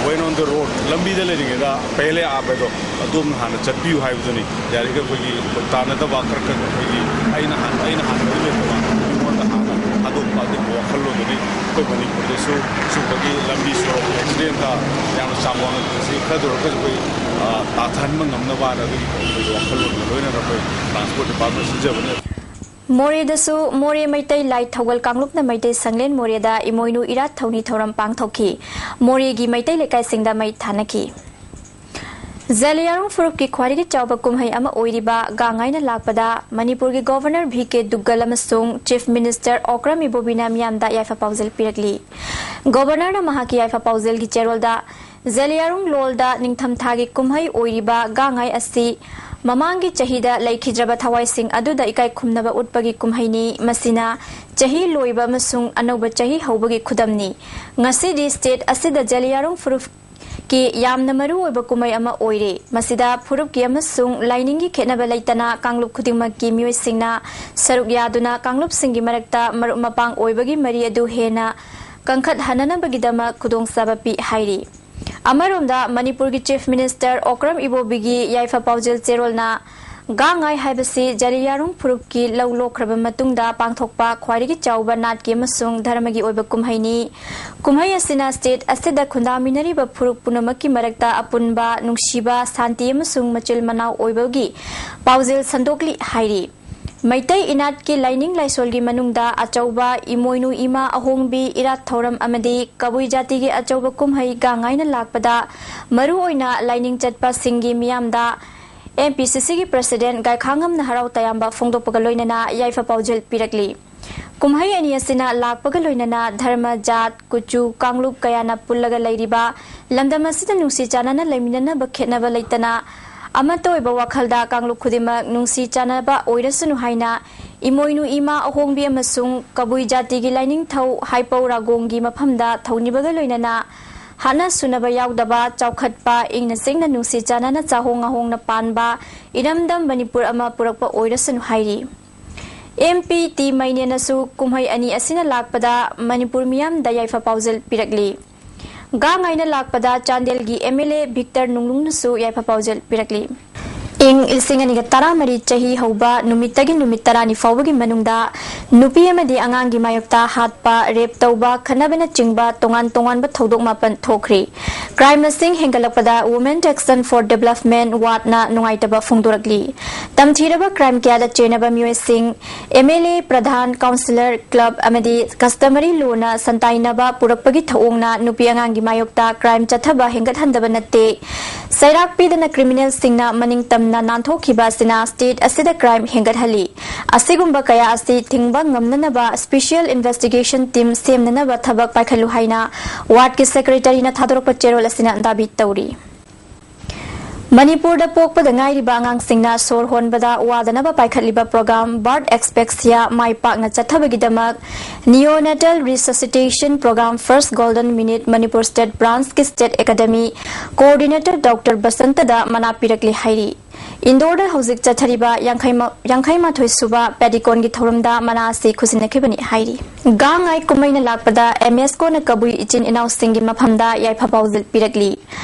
"When on the road", ꯂꯝꯕꯤꯗ ꯂꯩꯔꯤꯉꯩꯗ "ꯄꯦꯍꯂꯦ ꯑꯥꯞ" ꯍꯥꯏꯗꯣ, "ꯑꯗꯣꯝꯅ ꯍꯥꯟꯅ ꯆꯠꯄꯤꯌꯨ" ꯍꯥꯏꯕꯗꯨꯅꯤ꯫ ꯌꯥꯔꯤꯈꯩ ꯑꯩꯈꯣꯏꯒꯤ ꯇꯥꯟꯅꯗꯕ, ꯈꯔ ꯈꯔ ꯑꯩꯈꯣꯏꯒꯤ "ꯑꯩꯅ ꯍꯥꯟꯅ, ꯑꯩꯅ ꯍꯥꯟꯅ" ꯍꯥꯏꯕ ꯂꯩꯇꯕ, ꯃꯤꯉꯣꯟꯗ ꯍꯥꯟꯅ ꯊꯥꯗꯣꯛꯄ ꯑꯗꯨꯒꯨꯝꯕ ꯋꯥꯈꯜꯂꯣꯟꯗꯨꯅꯤ꯫ ꯑꯩꯈꯣꯏ ꯃꯅꯤꯄꯨꯔꯗꯁꯨ ꯁꯤꯒꯨꯝꯕꯒꯤ ꯂꯝꯕꯤ ꯁꯣꯔꯣꯛ ꯑꯦꯛꯁꯤꯗꯦꯟꯗ ꯌꯥꯝꯅ ꯆꯥꯡ ꯋꯥꯡꯅ ꯊꯣꯛꯏꯁꯤ ꯈꯔꯗ ꯑꯣꯏꯔꯒꯁꯨ ꯑꯩꯈꯣꯏ, ꯑ, ꯇꯥꯊꯍꯟꯕ ꯉꯝꯅꯕ ꯍꯥꯏꯅ ꯑꯗꯨꯒꯤ ꯑꯩꯈꯣꯏꯒꯤ ꯋꯥꯈꯜꯂꯣꯟꯒ ꯂꯣꯏꯅꯅ ꯑꯩꯈꯣꯏ ꯇ꯭ꯔꯥꯟꯁꯄꯣꯔꯠ ꯗꯤꯄꯥꯔꯠꯃꯦꯟ ꯁꯤꯟꯖꯕꯅꯤ꯫ ꯃꯣꯔꯦꯗꯁꯨ ꯃꯣꯔꯦ ꯃꯩꯇꯩ ꯂꯥꯏ ꯊꯧꯒꯜ ꯀꯥꯡꯂꯨꯞꯅ ꯃꯩꯇꯩ ꯁꯪꯂꯦꯟ ꯃꯣꯔꯦꯗ ꯏꯃꯣꯏꯅꯨ ꯏꯔꯥꯠ ꯊꯧꯅꯤ ꯊꯧꯔꯝ ꯄꯥꯡꯊꯣꯛꯈꯤ꯫ ꯃꯣꯔꯦꯒꯤ ꯃꯩꯇꯩ ꯂꯩꯀꯥꯏꯁꯤꯡꯗ ꯃꯩ ꯊꯥꯅꯈꯤ꯫ ꯖꯂꯤꯌꯥꯡꯔꯣꯡ ꯐꯨꯔꯨꯞꯀꯤ ꯈ꯭ꯋꯥꯏꯗꯒꯤ ꯆꯥꯎꯕ ꯀꯨꯝꯍꯩ ꯑꯃ ꯑꯣꯏꯔꯤꯕ ꯒꯥꯡ ꯉꯥꯏꯅ ꯂꯥꯛꯄꯗ ꯃꯅꯤꯄꯨꯔꯒꯤ ꯒꯣꯚꯔꯅꯔ ꯚꯤ ꯀꯦ ꯗꯨꯒꯒꯜ ꯑꯃꯁꯨꯡ ꯆꯤꯐ ꯃꯤꯅꯤꯁꯇꯔ ꯑꯣꯀ꯭ꯔꯝ ꯏꯕꯣꯕꯤꯅ ꯃꯤꯌꯥꯝꯗ ꯌꯥꯏꯐ ꯄꯥꯎꯖꯦꯜ ꯄꯤꯔꯛꯂꯤ꯫ ꯒꯣꯚꯔꯅꯔꯅ ꯃꯍꯥꯛꯀꯤ ꯌꯥꯏꯐ ꯄꯥꯎꯖꯦꯜꯒꯤ ꯆꯦꯔꯣꯜꯗ, ꯖꯂꯤꯌꯥꯡꯔꯣꯡ ꯂꯣꯜꯗ ꯅꯤꯡꯊꯝꯊꯥꯒꯤ ꯀꯨꯝꯍꯩ ꯑꯣꯏꯔꯤꯕ ꯒꯥꯡ ꯉꯥꯏ ꯑꯁꯤ ꯃꯃꯥꯡꯒꯤ ꯆꯍꯤꯗ ꯂꯩꯈꯤꯗ꯭ꯔꯕ ꯊꯋꯥꯏꯁꯤꯡ ꯑꯗꯨꯗ ꯏꯀꯥꯏ ꯈꯨꯝꯅꯕ ꯎꯠꯄꯒꯤ ꯀꯨꯝꯍꯩꯅꯤ꯫ ꯃꯁꯤꯅ ꯆꯍꯤ ꯂꯣꯏꯕ ꯑꯃꯁꯨꯡ ꯑꯅꯧꯕ ꯆꯍꯤ ꯍꯧꯕꯒꯤ ꯈꯨꯗꯝꯅꯤ꯫ ꯉꯁꯤꯗꯤ ꯁ꯭ꯇꯦꯠ ꯑꯁꯤꯗ ꯖꯂꯤꯌꯥꯡꯔꯣꯡ ꯐꯨꯔꯨꯞꯀꯤ ꯌꯥꯝꯅ ꯃꯔꯨꯑꯣꯏꯕ ꯀꯨꯝꯍꯩ ꯑꯃ ꯑꯣꯏꯔꯦ꯫ ꯃꯁꯤꯗ ꯐꯨꯔꯨꯞꯀꯤ ꯑꯃꯁꯨꯡ ꯂꯥꯏꯅꯤꯡꯒꯤ ꯈꯦꯠꯅꯕ ꯂꯩꯇꯅ ꯀꯥꯡꯂꯨꯞ ꯈꯨꯗꯤꯡꯃꯛꯀꯤ ꯃꯤꯑꯣꯏꯁꯤꯡꯅ ꯁꯔꯨꯛ ꯌꯥꯗꯨꯅ ꯀꯥꯡꯂꯨꯞꯁꯤꯡꯒꯤ ꯃꯔꯛꯇ ꯃꯔꯨꯞ ꯃꯄꯥꯡ ꯑꯣꯏꯕꯒꯤ ꯃꯔꯤ ꯑꯗꯨ ꯍꯦꯟꯅ ꯀꯟꯈꯠꯍꯟꯅꯅꯕꯒꯤꯗꯃꯛ ꯈꯨꯗꯣꯡꯆꯥꯕ ꯄꯤ ꯍꯥꯏꯔꯤ꯫ ꯑꯃꯔꯣꯝꯗ, ꯃꯅꯤꯄꯨꯔꯒꯤ ꯆꯤꯐ ꯃꯤꯅꯤꯁꯇꯔ ꯑꯣꯀ꯭ꯔꯝ ꯏꯕꯣꯕꯤꯒꯤ ꯌꯥꯏꯐ ꯄꯥꯎꯖꯦꯜ ꯆꯦꯔꯣꯜꯅ, ꯒꯥꯡ ꯉꯥꯏ ꯍꯥꯏꯕꯁꯤ ꯖꯂꯤꯌꯥꯡꯔꯣꯡ ꯐꯨꯔꯨꯞꯀꯤ ꯂꯧ ꯂꯣꯛꯈ꯭ꯔꯕ ꯃꯇꯨꯡꯗ ꯄꯥꯡꯊꯣꯛꯄ ꯈ꯭ꯋꯥꯏꯗꯒꯤ ꯆꯥꯎꯕ ꯅꯥꯠꯀꯤ ꯑꯃꯁꯨꯡ ꯙꯔꯃꯒꯤ ꯑꯣꯏꯕ ꯀꯨꯝꯍꯩꯅꯤ꯫ ꯀꯨꯝꯍꯩ ꯑꯁꯤꯅ ꯁ꯭ꯇꯦꯠ ꯑꯁꯤꯗ ꯈꯨꯟꯗꯥꯃꯤꯟꯅꯔꯤꯕ ꯐꯨꯔꯨꯞ ꯄꯨꯝꯅꯃꯛꯀꯤ ꯃꯔꯛꯇ ꯑꯄꯨꯟꯕ ꯅꯨꯡꯁꯤꯕ, ꯁꯥꯟꯇꯤ ꯑꯃꯁꯨꯡ ꯃꯆꯤꯜ ꯃꯅꯥꯎ ꯑꯣꯏꯕꯒꯤ ꯄꯥꯎꯖꯦꯜ ꯁꯟꯗꯣꯛꯂꯤ ꯍꯥꯏꯔꯤ꯫ ꯃꯩꯇꯩ ꯏꯅꯥꯠꯀꯤ ꯂꯥꯏꯅꯤꯡ ꯂꯥꯏꯁꯣꯜꯒꯤ ꯃꯅꯨꯡꯗ ꯑꯆꯧꯕ ꯏꯃꯣꯏꯅꯨ ꯏꯃꯥ ꯑꯍꯣꯡꯕꯤ ꯏꯔꯥꯠ ꯊꯧꯔꯝ ꯑꯃꯗꯤ ꯀꯕꯨꯏ ꯖꯥꯇꯤꯒꯤ ꯑꯆꯧꯕ ꯀꯨꯝꯍꯩ ꯒꯥꯡ ꯉꯥꯏꯅ ꯂꯥꯛꯄꯗ ꯃꯔꯨꯑꯣꯏꯅ ꯂꯥꯏꯅꯤꯡ ꯆꯠꯄꯁꯤꯡꯒꯤ ꯃꯤꯌꯥꯝꯗ ꯑꯦꯝ ꯄꯤ ꯁꯤ ꯁꯤꯒꯤ ꯄ꯭ꯔꯁꯤꯗꯦꯟꯠ ꯒꯥꯏꯈꯥꯉꯝꯅ ꯍꯔꯥꯎ ꯇꯌꯥꯝꯕ ꯐꯣꯡꯗꯣꯛꯄꯒ ꯂꯣꯏꯅꯅ ꯌꯥꯏꯐ ꯄꯥꯎꯖꯦꯜ ꯄꯤꯔꯛꯂꯤ꯫ ꯀꯨꯝꯍꯩ ꯑꯅꯤ ꯑꯁꯤꯅ ꯂꯥꯛꯄꯒ ꯂꯣꯏꯅꯅ ꯙꯔꯃ, ꯖꯥꯠ, ꯀꯨꯆꯨ, ꯀꯥꯡꯂꯨꯞ ꯀꯌꯥꯅ ꯄꯨꯜꯂꯒ ꯂꯩꯔꯤꯕ ꯂꯝꯗꯝ ꯑꯁꯤꯗ ꯅꯨꯡꯁꯤ ꯆꯥꯟꯅꯅ ꯂꯩꯃꯤꯟꯅꯅꯕ ꯈꯦꯠꯅꯕ ꯂꯩꯇꯅ ꯑꯃꯠꯇ ꯑꯣꯏꯕ ꯋꯥꯈꯜꯗ ꯀꯥꯡꯂꯨꯞ ꯈꯨꯗꯤꯡꯃꯛ ꯅꯨꯡꯁꯤ ꯆꯥꯟꯅꯕ ꯑꯣꯏꯔꯁꯅꯨ ꯍꯥꯏꯅ ꯏꯃꯣꯏꯅꯨ ꯏꯃꯥ ꯑꯍꯣꯡꯕꯤ ꯑꯃꯁꯨꯡ ꯀꯕꯨꯏ ꯖꯥꯇꯤꯒꯤ ꯂꯥꯏꯅꯤꯡꯊꯧ ꯍꯥꯏꯄꯧ ꯔꯥꯒꯣꯡꯒꯤ ꯃꯐꯝꯗ ꯊꯧꯅꯤꯕꯒ ꯂꯣꯏꯅꯅ ꯍꯥꯠꯅ ꯁꯨꯅꯕ ꯌꯥꯎꯗꯕ, ꯆꯥꯎꯈꯠꯄ, ꯏꯪꯅ ꯆꯤꯛꯅ ꯅꯨꯡꯁꯤ ꯆꯥꯟꯅꯅ ꯆꯥꯍꯣꯡ ꯉꯥꯍꯣꯡꯅ ꯄꯥꯟꯕ ꯏꯔꯝꯗꯝ ꯃꯅꯤꯄꯨꯔ ꯑꯃ ꯄꯨꯔꯛꯄ ꯑꯣꯏꯔꯁꯅꯨ ꯍꯥꯏꯔꯤ꯫ ꯑꯦꯝ ꯄꯤ ꯇꯤ ꯃꯩꯅꯦꯅꯁꯨ ꯀꯨꯝꯍꯩ ꯑꯅꯤ ꯑꯁꯤꯅ ꯂꯥꯛꯄꯗ ꯃꯅꯤꯄꯨꯔ ꯃꯤꯌꯥꯝꯗ ꯌꯥꯏꯐ ꯄꯥꯎꯖꯦꯜ ꯄꯤꯔꯛꯂꯤ꯫ ꯒꯥꯡ ꯉꯥꯏꯅ ꯂꯥꯛꯄꯗ ꯆꯥꯟꯗꯦꯜꯒꯤ ꯑꯦꯝ ꯑꯦꯜ ꯑꯦ ꯚꯤꯛꯇꯔ ꯅꯨꯡꯂꯨꯡꯅꯁꯨ ꯌꯥꯏꯐ ꯄꯥꯎꯖꯦꯜ ꯄꯤꯔꯛꯂꯤ꯫ ꯏꯪ ꯂꯤꯁꯤꯡ ꯑꯅꯤꯒ ꯇꯔꯥꯃꯔꯤ ꯆꯍꯤ ꯍꯧꯕ ꯅꯨꯃꯤꯠꯇꯒꯤ ꯅꯨꯃꯤꯠ ꯇꯔꯥꯅꯤ ꯐꯥꯎꯕꯒꯤ ꯃꯅꯨꯡꯗ ꯅꯨꯄꯤ ꯑꯃꯗꯤ ꯑꯉꯥꯡꯒꯤ ꯃꯥꯌꯣꯛꯇ ꯍꯥꯠꯄ, ꯔꯦꯞ ꯇꯧꯕ, ꯈꯠꯅꯕꯅꯆꯤꯡꯕ ꯇꯣꯉꯥꯟ ꯇꯣꯉꯥꯟꯕ ꯊꯧꯗꯣꯛ ꯃꯥꯄꯟ ꯊꯣꯛꯈ꯭ꯔꯤ꯫ ꯀ꯭ꯔꯥꯏꯝ ꯃꯁꯤꯡ ꯍꯦꯟꯒꯠꯂꯛꯄꯗ Women Action for Development ꯋꯥꯠꯅ ꯅꯨꯡꯉꯥꯏꯇꯕ ꯐꯣꯡꯗꯣꯔꯛꯂꯤ꯫ ꯇꯝꯊꯤꯔꯕ ꯀ꯭ꯔꯥꯏꯝ ꯀꯌꯥꯗ ꯆꯦꯟꯅꯕ ꯃꯤꯑꯣꯏꯁꯤꯡ, ꯑꯦꯝ ꯑꯦꯜ ꯑꯦ, ꯄ꯭ꯔꯙꯥꯟ, ꯀꯥꯎꯟꯁꯤꯂꯔ, ꯀ꯭ꯂꯕ ꯑꯃꯗꯤ ꯀꯁꯇꯃꯔꯤ ꯂꯣꯅ ꯁꯟꯇꯥꯏꯅꯕ ꯄꯨꯔꯛꯄꯒꯤ ꯊꯧꯑꯣꯡꯅ ꯅꯨꯄꯤ ꯑꯉꯥꯡꯒꯤ ꯃꯥꯌꯣꯛꯇ ꯀ꯭ꯔꯥꯏꯝ ꯆꯠꯊꯕ ꯍꯦꯟꯒꯠꯍꯟꯗꯕ ꯅꯠꯇꯦ꯫ ꯆꯩꯔꯥꯛ ꯄꯤꯗꯅ ꯀ꯭ꯔꯤꯃꯤꯅꯦꯜꯁꯤꯡꯅ ꯃꯅꯤꯡ ꯇꯝꯅ ꯅꯥꯟꯊꯣꯛꯈꯤꯕ ꯑꯁꯤꯅ ꯁ꯭ꯇꯦꯠ ꯑꯁꯤꯗ ꯀ꯭ꯔꯥꯏꯝ ꯍꯦꯟꯒꯠꯍꯜꯂꯤ꯫ ꯑꯁꯤꯒꯨꯝꯕ ꯀꯌꯥ ꯑꯁꯤ ꯊꯤꯡꯕ ꯉꯝꯅꯅꯕ ꯁ꯭ꯄꯤꯁꯤꯌꯦꯜ ꯏꯟꯚꯦꯁꯇꯤꯒꯦꯁꯟ ꯇꯤꯝ ꯁꯦꯝꯅꯅꯕ ꯊꯕꯛ ꯄꯥꯏꯈꯠꯂꯨ ꯍꯥꯏꯅ ꯋꯥꯔꯗꯀꯤ ꯁꯦꯀ꯭ꯔꯦꯇꯔꯤꯅ ꯊꯥꯗꯣꯔꯛꯄ ꯆꯦꯔꯣꯜ ꯑꯁꯤꯅ ꯗꯥꯕꯤ ꯇꯧꯔꯤ꯫ ꯃꯅꯤꯄꯨꯔꯗ ꯄꯣꯛꯄꯗ ꯉꯥꯏꯔꯤꯕ ꯑꯉꯥꯡꯁꯤꯡꯅ ꯁꯣꯔ ꯍꯣꯟꯕꯗ ꯋꯥꯗꯅꯕ ꯄꯥꯏꯈꯠꯂꯤꯕ ꯄ꯭ꯔꯣꯒ꯭ꯔꯥꯝ ꯕꯥꯔꯠ ꯑꯦꯛꯁꯄꯦꯛꯁꯤꯌꯥ ꯃꯥꯏ ꯄꯥꯛꯅ ꯆꯠꯊꯕꯒꯤꯗꯃꯛ Neonatal Resuscitation Program First Golden Minute Manipur state ꯕ꯭ꯔꯥꯟꯁꯀꯤ ꯁ꯭ꯇꯦꯠ ꯑꯦꯀꯥꯗꯃꯤ ꯀꯣꯑꯣꯔꯗꯤꯅꯦꯇꯔ ꯗꯣꯛꯇꯔ ꯕꯁꯟꯇꯗ ꯃꯅꯥ ꯄꯤꯔꯛꯂꯦ ꯍꯥꯏꯔꯤ꯫ ꯏꯟꯗꯣꯔꯗ ꯍꯧꯖꯤꯛ ꯆꯠꯊꯔꯤꯕ ꯌꯥꯡꯈꯩ ꯃ-, ꯌꯥꯡꯈꯩ ꯃꯥꯊꯣꯏ ꯁꯨꯕ ꯄꯦꯗꯤꯀꯣꯟꯒꯤ ꯊꯧꯔꯝꯗ ꯃꯅꯥ ꯑꯁꯤ ꯈꯨꯖꯤꯟꯅꯈꯤꯕꯅꯤ ꯍꯥꯏꯔꯤ꯫ ꯒꯥꯡ ꯉꯥꯏ ꯀꯨꯝꯍꯩꯅ ꯂꯥꯛꯄꯗ ꯑꯦꯝ ꯑꯦꯁ ꯀꯣꯅ ꯀꯕꯨꯏ ꯏꯆꯤꯟ ꯏꯅꯥꯎꯁꯤꯡꯒꯤ ꯃꯐꯝꯗ ꯌꯥꯏꯐ ꯄꯥꯎꯖꯦꯜ ꯄꯤꯔꯛꯂꯤ꯫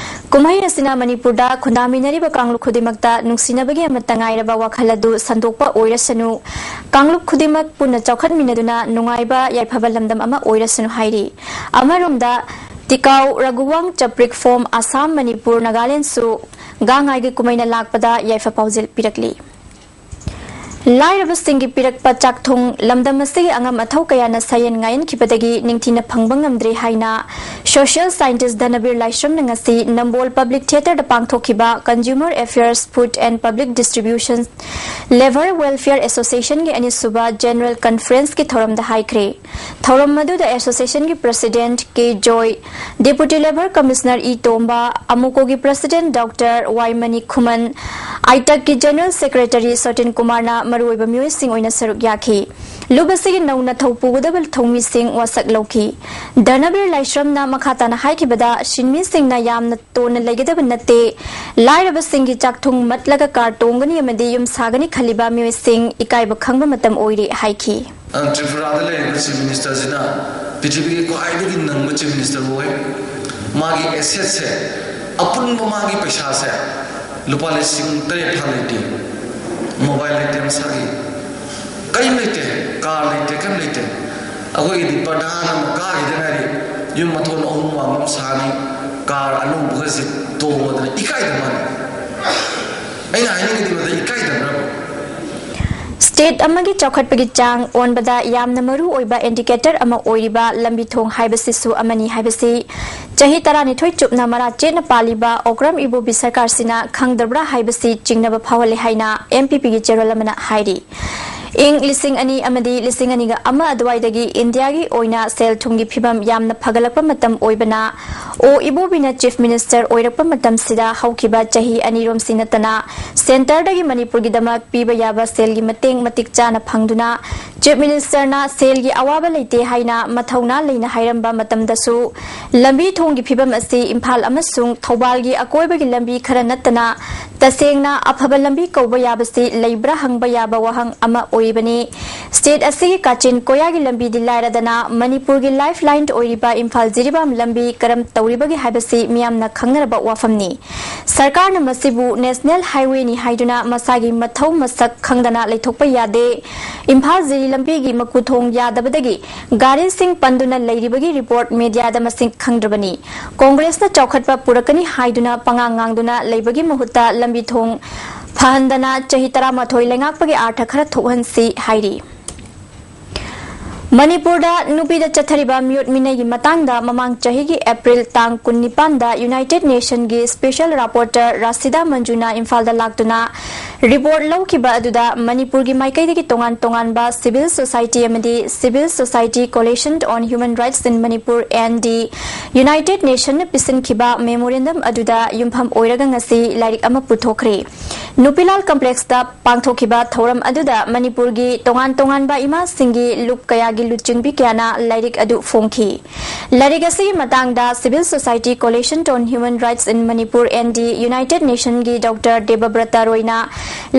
ꯀꯨꯝꯍꯩ ꯑꯁꯤꯅ ꯃꯅꯤꯄꯨꯔꯗ ꯈꯨꯟꯗꯥꯃꯤꯟꯅꯔꯤꯕ ꯀꯥꯡꯂꯨꯞ ꯈꯨꯗꯤꯡꯃꯛꯇ ꯅꯨꯡꯁꯤꯅꯕꯒꯤ ꯑꯃꯠꯇ ꯉꯥꯏꯔꯕ ꯋꯥꯈꯜ ꯑꯗꯨ ꯁꯟꯗꯣꯛꯄ ꯑꯣꯏꯔꯁꯅꯨ, ꯀꯥꯡꯂꯨꯞ ꯈꯨꯗꯤꯡꯃꯛ ꯄꯨꯟꯅ ꯆꯥꯎꯈꯠꯃꯤꯟꯅꯗꯨꯅ ꯅꯨꯡꯉꯥꯏꯕ ꯌꯥꯏꯐꯕ ꯂꯝꯗꯝ ꯑꯃ ꯑꯣꯏꯔꯁꯅꯨ ꯍꯥꯏꯔꯤ꯫ ꯑꯃꯔꯣꯝꯗ ꯇꯤꯀꯥꯎ ꯔꯘꯨꯋꯥꯡ ꯆꯄ꯭ꯔꯤꯛꯐꯣꯝ ꯑꯁꯥꯝ, ꯃꯅꯤꯄꯨꯔ, ꯅꯥꯒꯥꯂꯦꯟꯗꯁꯨ ꯒꯥꯡ ꯉꯥꯏꯒꯤ ꯀꯨꯝꯍꯩꯅ ꯂꯥꯛꯄꯗ ꯌꯥꯏꯐ ꯄꯥꯎꯖꯦꯜ ꯄꯤꯔꯛꯂꯤ꯫ ꯂꯥꯏꯔꯕꯁꯤꯡꯒꯤ ꯄꯤꯔꯛꯄ ꯆꯥꯛꯊꯨꯡ ꯂꯝꯗꯝ ꯑꯁꯤꯒꯤ ꯑꯉꯝ ꯑꯊꯧ ꯀꯌꯥꯅ ꯁꯥꯌꯦꯟ ꯉꯥꯌꯦꯟꯈꯤꯕꯗꯒꯤ ꯅꯤꯡꯊꯤꯅ ꯐꯪꯕ ꯉꯝꯗ꯭ꯔꯦ ꯍꯥꯏꯅ ꯁꯣꯁꯤꯌꯦꯜ ꯁꯥꯏꯟꯇꯤꯁ ꯙꯅꯕꯤꯔ ꯂꯥꯏꯁ꯭ꯔꯝꯅ ꯉꯁꯤ ꯅꯝꯕꯣꯜ ꯄꯕ꯭ꯂꯤꯛ ꯊꯤꯌꯦꯇꯔꯗ ꯄꯥꯡꯊꯣꯛꯈꯤꯕ Consumer Affairs, Food and Public Distribution Labour Welfare Associationꯒꯤ ꯑꯅꯤꯁꯨꯕ ꯖꯦꯅꯔꯦꯜ ꯀꯟꯐꯔꯦꯟꯁꯀꯤ ꯊꯧꯔꯝꯗ ꯍꯥꯏꯈ꯭ꯔꯦ꯫ ꯊꯧꯔꯝ ꯑꯗꯨꯗ ꯑꯦꯁꯣꯁꯤꯌꯦꯁꯟꯒꯤ ꯄ꯭ꯔꯁꯤꯗꯦꯟꯠ ꯀꯦ ꯖꯣꯏ, ꯗꯦꯄꯨꯇꯤ ꯂꯦꯕꯔ ꯀꯃꯤꯁꯅꯔ ꯏ ꯇꯣꯝꯕ, ꯑꯃꯨꯀꯣꯒꯤ ꯄ꯭ꯔꯁꯤꯗꯦꯟꯠ ꯗꯣꯛꯇꯔ ꯋꯥꯏ ꯃꯅꯤ ꯈꯨꯃꯟ, ꯑꯥꯏꯇꯛꯀꯤ ꯖꯦꯅꯔꯦꯜ ꯁꯦꯀ꯭ꯔꯦꯇꯔꯤ ꯁꯣꯇꯤꯟ ꯀꯨꯃꯥꯔꯅ ꯃꯔꯨꯑꯣꯏꯕ ꯃꯤꯑꯣꯏꯁꯤꯡ ꯑꯣꯏꯅ ꯁꯔꯨꯛ ꯌꯥꯈꯤ꯫ ꯂꯨꯞ ꯑꯁꯤꯒꯤ ꯅꯧꯅ ꯊꯧ ꯄꯨꯒꯗꯕ ꯊꯧꯃꯤꯁꯤꯡ ꯋꯥꯁꯛ ꯂꯧꯈꯤ꯫ ꯙꯅꯕꯤꯔ ꯂꯥꯏꯁ꯭ꯔꯝꯅ ꯃꯈꯥ ꯇꯥꯅ ꯍꯥꯏꯈꯤꯕꯗ, ꯁꯤꯟꯃꯤꯁꯤꯡꯅ ꯌꯥꯝꯅ ꯇꯣꯟꯅ ꯂꯩꯒꯗꯕ ꯅꯠꯇꯦ, ꯂꯥꯏꯔꯕꯁꯤꯡꯒꯤ ꯆꯥꯛꯊꯨꯡ ꯃꯠꯂꯒ ꯀꯥꯔ ꯇꯣꯡꯒꯅꯤ ꯑꯃꯗꯤ ꯌꯨꯝ ꯁꯥꯒꯅꯤ ꯈꯜꯂꯤꯕ ꯃꯤꯑꯣꯏꯁꯤꯡ ꯏꯀꯥꯏꯕ ꯈꯪꯕ ꯃꯇꯝ ꯑꯣꯏꯔꯦ ꯍꯥꯏꯈꯤ꯫ ꯑ, ꯇ꯭ꯔꯤꯄꯨꯔꯥꯗ ꯂꯩꯔꯤꯕ ꯆꯤꯐ ꯃꯤꯅꯤꯁꯇꯔꯁꯤꯅ ꯄ꯭ꯔꯤꯊꯤꯕꯤꯒꯤ ꯈ꯭ꯋꯥꯏꯗꯒꯤ ꯅꯪꯕ ꯆꯤꯐ ꯃꯤꯅꯤꯁꯇꯔ ꯑꯣꯏ꯫ ꯃꯥꯒꯤ ꯑꯦꯁꯦꯠꯁꯦ, ꯑꯄꯨꯟꯕ ꯃꯥꯒꯤ ꯄꯩꯁꯥꯁꯦ ꯂꯨꯄꯥ ꯂꯤꯁꯤꯡ ꯇꯔꯦꯠ ꯐꯥ ꯂꯩꯇꯦ꯫ ꯃꯣꯕꯥꯏꯜ ꯂꯩꯇꯦ ꯃꯁꯥꯒꯤ, ꯀꯔꯤꯝ ꯂꯩꯇꯦ, ꯀꯥꯔ ꯂꯩꯇꯦ, ꯀꯔꯤꯝ ꯂꯩꯇꯦ꯫ ꯑꯩꯈꯣꯏꯒꯤꯗꯤ ꯄ꯭ꯔꯙꯥꯟ ꯑꯃ ꯀꯥꯈꯤꯗ ꯉꯥꯏꯔꯤ, ꯌꯨꯝ ꯃꯊꯣꯟ ꯑꯍꯨꯝ ꯋꯥꯡꯕ ꯑꯃ ꯁꯥꯅꯤ, ꯀꯥꯔ ꯑꯅꯧꯕꯒꯁꯦ ꯇꯣꯡꯉꯗꯅ ꯏꯀꯥꯏꯗ ꯃꯥꯅꯤ꯫ ꯑꯩꯅ ꯍꯥꯏꯅꯤꯡꯉꯤꯗꯤ ꯃꯗꯨ ꯏꯀꯥꯏꯗꯕ꯭ꯔꯕ? ꯁ꯭ꯇꯦꯠ ꯑꯃꯒꯤ ꯆꯥꯎꯈꯠꯄꯒꯤ ꯆꯥꯡ ꯑꯣꯟꯕꯗ ꯌꯥꯝꯅ ꯃꯔꯨ ꯑꯣꯏꯕ ꯏꯟꯗꯤꯀꯦꯇꯔ ꯑꯃ ꯑꯣꯏꯔꯤꯕ ꯂꯝꯕꯤ ꯊꯣꯡ ꯍꯥꯏꯕꯁꯤꯁꯨ ꯑꯃꯅꯤ ꯍꯥꯏꯕꯁꯤ ꯆꯍꯤ ꯇꯔꯥꯅꯤꯊꯣꯏ ꯆꯨꯞꯅ ꯃꯔꯥ ꯆꯦꯠꯅ ꯄꯥꯜꯂꯤꯕ ꯑꯣꯀ꯭ꯔꯝ ꯏꯕꯣꯕꯤ ꯁꯔꯀꯥꯔꯁꯤꯅ ꯈꯪꯗꯕ꯭ꯔꯥ ꯍꯥꯏꯕꯁꯤ ꯆꯤꯡꯅꯕ ꯐꯥꯎꯍꯜꯂꯦ ꯍꯥꯏꯅ ꯑꯦꯝ ꯄꯤ ꯄꯤꯒꯤ ꯆꯦꯔꯣꯜ ꯑꯃꯅ ꯍꯥꯏꯔꯤ꯫ ꯏꯪ ꯂꯤꯁꯤꯡ ꯑꯅꯤ ꯑꯃꯗꯤ ꯂꯤꯁꯤꯡ ꯑꯅꯤꯒ ꯑꯃ ꯑꯗꯨꯋꯥꯏꯗꯒꯤ ꯏꯟꯗꯤꯌꯥꯒꯤ ꯑꯣꯏꯅ ꯁꯦꯜ ꯊꯨꯝꯒꯤ ꯐꯤꯕꯝ ꯌꯥꯝꯅ ꯐꯒꯠꯂꯛꯄ ꯃꯇꯝ ꯑꯣꯏꯕꯅ, ꯑꯣ ꯏꯕꯣꯕꯤꯅ ꯆꯤꯐ ꯃꯤꯅꯤꯁꯇꯔ ꯑꯣꯏꯔꯛꯄ ꯃꯇꯝꯁꯤꯗ ꯍꯧꯈꯤꯕ ꯆꯍꯤ ꯑꯅꯤꯔꯣꯝꯁꯤ ꯅꯠꯇꯅ ꯁꯦꯟꯇꯔꯗꯒꯤ ꯃꯅꯤꯄꯨꯔꯒꯤꯗꯃꯛ ꯄꯤꯕ ꯌꯥꯕ ꯁꯦꯜꯒꯤ ꯃꯇꯦꯡ ꯃꯇꯤꯛ ꯆꯥꯅ ꯐꯪꯗꯨꯅ, ꯆꯤꯐ ꯃꯤꯅꯤꯁꯇꯔꯅ ꯁꯦꯜꯒꯤ ꯑꯋꯥꯕ ꯂꯩꯇꯦ ꯍꯥꯏꯅ ꯃꯊꯧꯅꯥ ꯂꯩꯅ ꯍꯥꯏꯔꯝꯕ ꯃꯇꯝꯗꯁꯨ, ꯂꯝꯕꯤ ꯊꯣꯡꯒꯤ ꯐꯤꯕꯝ ꯑꯁꯤ ꯏꯝꯐꯥꯜ ꯑꯃꯁꯨꯡ ꯊꯧꯕꯥꯜꯒꯤ ꯑꯀꯣꯏꯕꯒꯤ ꯂꯝꯕꯤ ꯈꯔ ꯅꯠꯇꯅ ꯇꯁꯦꯡꯅ ꯑꯐꯕ ꯂꯝꯕꯤ ꯀꯧꯕ ꯌꯥꯕꯁꯤ ꯂꯩꯕ꯭ꯔꯥ ꯍꯪꯕ ꯌꯥꯕ ꯋꯥꯍꯪ ꯑꯃ ꯑꯣꯏꯔꯤꯕꯅꯤ꯫ ꯁ꯭ꯇꯦꯠ ꯑꯁꯤꯒꯤ ꯀꯥꯆꯤꯟ ꯀꯣꯌꯥꯒꯤ ꯂꯝꯕꯤꯗꯤ ꯂꯥꯏꯔꯗꯅ, ꯃꯅꯤꯄꯨꯔꯒꯤ ꯂꯥꯏꯐ ꯂꯥꯏꯟ ꯑꯣꯏꯔꯤꯕ ꯏꯝꯐꯥꯜ ꯖꯤꯔꯤꯕꯥꯝ ꯂꯝꯕꯤ ꯀꯔꯝ ꯇꯧꯔꯤꯕꯒꯦ ꯍꯥꯏꯕꯁꯤ ꯃꯤꯌꯥꯝꯅ ꯈꯪꯅꯔꯕ ꯋꯥꯐꯝꯅꯤ꯫ ꯁꯔꯀꯥꯔꯅ ꯃꯁꯤꯕꯨ ꯅꯦꯁꯅꯦꯜ ꯍꯥꯏꯋꯦꯅꯤ ꯍꯥꯏꯗꯨꯅ ꯃꯁꯥꯒꯤ ꯃꯊꯧ ꯃꯁꯛ ꯈꯪꯗꯅ ꯂꯩꯊꯣꯛꯄ ꯌꯥꯗꯦ꯫ ꯏꯝꯐꯥꯜ ꯖꯤꯔꯤ ꯂꯝꯕꯤꯒꯤ ꯃꯀꯨ ꯊꯣꯡ ꯌꯥꯗꯕꯗꯒꯤ ꯒꯥꯔꯤꯁꯤꯡ ꯄꯟꯗꯨꯅ ꯂꯩꯔꯤꯕꯒꯤ ꯔꯤꯄꯣꯔꯠ ꯃꯦꯗꯤꯌꯥꯗ ꯃꯁꯤꯡ ꯈꯪꯗ꯭ꯔꯕꯅꯤ꯫ ꯀꯣꯡꯒ꯭ꯔꯦꯁꯅ ꯆꯥꯎꯈꯠꯄ ꯄꯨꯔꯛꯀꯅꯤ ꯍꯥꯏꯗꯨꯅ ꯄꯉꯥꯡ ꯉꯥꯡꯗꯨꯅ ꯂꯩꯕꯒꯤ ꯃꯍꯨꯠꯇ ꯂꯝꯕꯤ ꯊꯣꯡ ꯐꯍꯟꯗꯅ ꯆꯍꯤ ꯇꯔꯥꯃꯥꯊꯣꯏ ꯂꯩꯉꯥꯛꯄꯒꯤ ꯑꯥꯔꯊ ꯈꯔ ꯊꯣꯛꯍꯟꯁꯤ ꯍꯥꯏꯔꯤ꯫ ꯃꯅꯤꯄꯨꯔꯗ ꯅꯨꯄꯤꯗ ꯆꯠꯊꯔꯤꯕ ꯃꯤꯑꯣꯠ ꯃꯤꯅꯩꯒꯤ ꯃꯇꯥꯡꯗ ꯃꯃꯥꯡ ꯆꯍꯤꯒꯤ ꯑꯦꯄ꯭ꯔꯤꯜ ꯇꯥꯡ ꯀꯨꯟꯅꯤꯄꯥꯟꯗ ꯌꯨꯅꯥꯏꯇꯦꯗ ꯅꯦꯁꯟꯒꯤ ꯁ꯭ꯄꯦꯁꯦꯜ ꯔꯥꯄꯣꯔꯇꯔ ꯔꯥꯁꯤꯗꯥ ꯃꯟꯖꯨꯅ ꯏꯝꯐꯥꯜꯗ ꯂꯥꯛꯇꯨꯅ ꯔꯤꯄꯣꯔꯠ ꯂꯧꯈꯤꯕ ꯑꯗꯨꯗ ꯃꯅꯤꯄꯨꯔꯒꯤ ꯃꯥꯏꯀꯩꯗꯒꯤ ꯇꯣꯉꯥꯟ ꯇꯣꯉꯥꯟꯕ ꯁꯤꯚꯤꯜ ꯁꯣꯁꯥꯏꯇꯤ ꯑꯃꯗꯤ Civil Society Coalition on Human Rights in Manipur, and the, united ꯅꯦꯁꯟꯅ ꯄꯤꯁꯤꯟꯈꯤꯕ ꯃꯦꯃꯣꯔꯦꯟꯗꯝ ꯑꯗꯨꯗ ꯌꯨꯝꯐꯝ ꯑꯣꯏꯔꯒ ꯉꯁꯤ ꯂꯥꯏꯔꯤꯛ ꯑꯃ ꯄꯨꯊꯣꯛꯈ꯭ꯔꯦ꯫ ꯅꯨꯄꯤꯂꯥꯜ ꯀꯝꯄ꯭ꯂꯦꯛꯁꯇ ꯄꯥꯡꯊꯣꯛꯈꯤꯕ ꯊꯧꯔꯝ ꯑꯗꯨꯗ ꯃꯅꯤꯄꯨꯔꯒꯤ ꯇꯣꯉꯥꯟ ꯇꯣꯉꯥꯟꯕ ꯏꯃꯥꯁꯤꯡꯒꯤ ꯂꯨꯞ ꯀꯌꯥꯒꯤ ꯂꯨꯆꯤꯡꯕꯤ ꯀꯌꯥꯅ ꯂꯥꯏꯔꯤꯛ ꯑꯗꯨ ꯐꯣꯡꯈꯤ꯫ ꯂꯥꯏꯔꯤꯛ ꯑꯁꯤꯒꯤ ꯃꯇꯥꯡꯗ Civil Society Coalition on Human Rights in Manipur, and the, united ꯅꯦꯁꯟꯒꯤ ꯗꯣꯛꯇꯔ ꯗꯦꯕꯕ꯭ꯔꯇ ꯔꯣꯏꯅ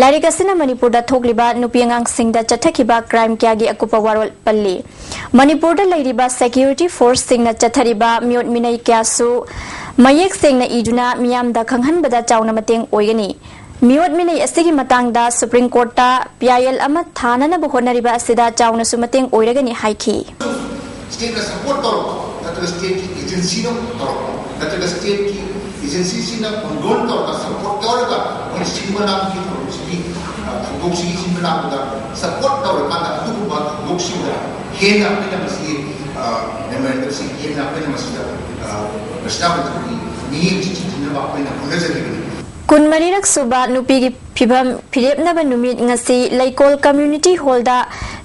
ꯂꯥꯏꯔꯤꯛ ꯑꯁꯤꯅ ꯃꯅꯤꯄꯨꯔꯗ ꯊꯣꯛꯂꯤꯕ ꯅꯨꯄꯤ ꯑꯉꯥꯡꯁꯤꯡꯗ ꯆꯠꯊꯈꯤꯕ ꯀ꯭ꯔꯥꯏꯝ ꯀꯌꯥꯒꯤ ꯑꯀꯨꯞꯄ ꯋꯥꯔꯣꯜ ꯄꯜꯂꯤ꯫ ꯃꯅꯤꯄꯨꯔꯗ ꯂꯩꯔꯤꯕ ꯁꯦꯀ꯭ꯌꯨꯔꯤꯇꯤ ꯐꯣꯔꯁꯁꯤꯡꯅ ꯆꯠꯊꯔꯤꯕ ꯃꯤꯑꯣꯠ ꯃꯤꯅꯩ ꯀꯌꯥꯁꯨ ꯃꯌꯦꯛ ꯁꯦꯡꯅ ꯏꯗꯨꯅ ꯃꯤꯌꯥꯝꯗ ꯈꯪꯍꯟꯕꯗ ꯆꯥꯎꯅ ꯃꯇꯦꯡ ꯑꯣꯏꯒꯅꯤ꯫ ꯃꯤꯑꯣꯠ ꯃꯤꯅꯩ ꯑꯁꯤꯒꯤ ꯃꯇꯥꯡꯗ ꯁꯨꯄ꯭ꯔꯤꯝ ꯀꯣꯔꯠꯇ ꯄꯤ ꯑꯥꯏ ꯑꯦꯜ ꯑꯃ ꯊꯥꯅꯅꯕ ꯍꯣꯠꯅꯔꯤꯕ ꯑꯁꯤꯗ ꯆꯥꯎꯅꯁꯨ ꯃꯇꯦꯡ ꯑꯣꯏꯔꯒꯅꯤ ꯍꯥꯏꯈꯤ꯫ ꯁ꯭ꯇꯦꯠꯅ ꯁꯄꯣꯔꯠ ꯇꯧꯔꯛꯄ ꯅꯠꯇ꯭ꯔꯒ ꯁ꯭ꯇꯦꯠꯀꯤ ꯑꯦꯖꯦꯟꯁꯤꯅ ꯇꯧꯔꯛꯄ ꯅꯠꯇ꯭ꯔꯒ ꯁ꯭ꯇꯦꯠꯀꯤ ꯑꯦꯖꯦꯟꯁꯤꯁꯤꯅ ꯀꯣꯟꯗꯣꯟ ꯇꯧꯔꯒ ꯁꯄꯣꯔꯠ ꯇꯧꯔꯒ ꯑꯩꯈꯣꯏꯅ ꯁꯤꯟꯕ ꯂꯥꯡꯕꯒꯤ ꯊꯧꯔꯝꯁꯤꯒꯤ, ꯑ, ꯊꯧꯗꯣꯛꯁꯤꯒꯤ ꯁꯤꯟꯕ ꯂꯥꯡꯕꯗ ꯁꯄꯣꯔꯠ ꯇꯧꯔꯀꯥꯟꯗ ꯑꯗꯨꯒꯨꯝꯕ ꯊꯧꯗꯣꯛꯁꯤꯡꯗ ꯍꯦꯟꯅ ꯑꯩꯈꯣꯏꯅ ꯃꯁꯤꯒꯤ, ꯑ, ꯃꯦꯃꯣꯔꯦꯟꯗꯝꯁꯤ ꯍꯦꯟꯅ ꯑꯩꯈꯣꯏꯅ ꯃꯁꯤꯗ, ꯑ, ꯄ꯭ꯔꯁꯤꯗꯥ ꯃꯟꯇ꯭ꯔꯤꯒꯤ ꯃꯤꯠꯌꯦꯡ ꯑꯁꯤ ꯆꯤꯡꯁꯤꯟꯅꯕ ꯑꯩꯈꯣꯏꯅ ꯍꯣꯠꯅꯖꯔꯤꯕꯅꯤ꯫ ꯀꯨꯟꯃꯔꯤꯔꯛ ꯁꯨꯕ ꯅꯨꯄꯤꯒꯤ ꯐꯤꯕꯝ ꯐꯤꯔꯦꯞꯅꯕ ꯅꯨꯃꯤꯠ ꯉꯁꯤ ꯂꯩꯀꯣꯜ ꯀꯝꯃ꯭ꯌꯨꯅꯤꯇꯤ ꯍꯣꯜꯗ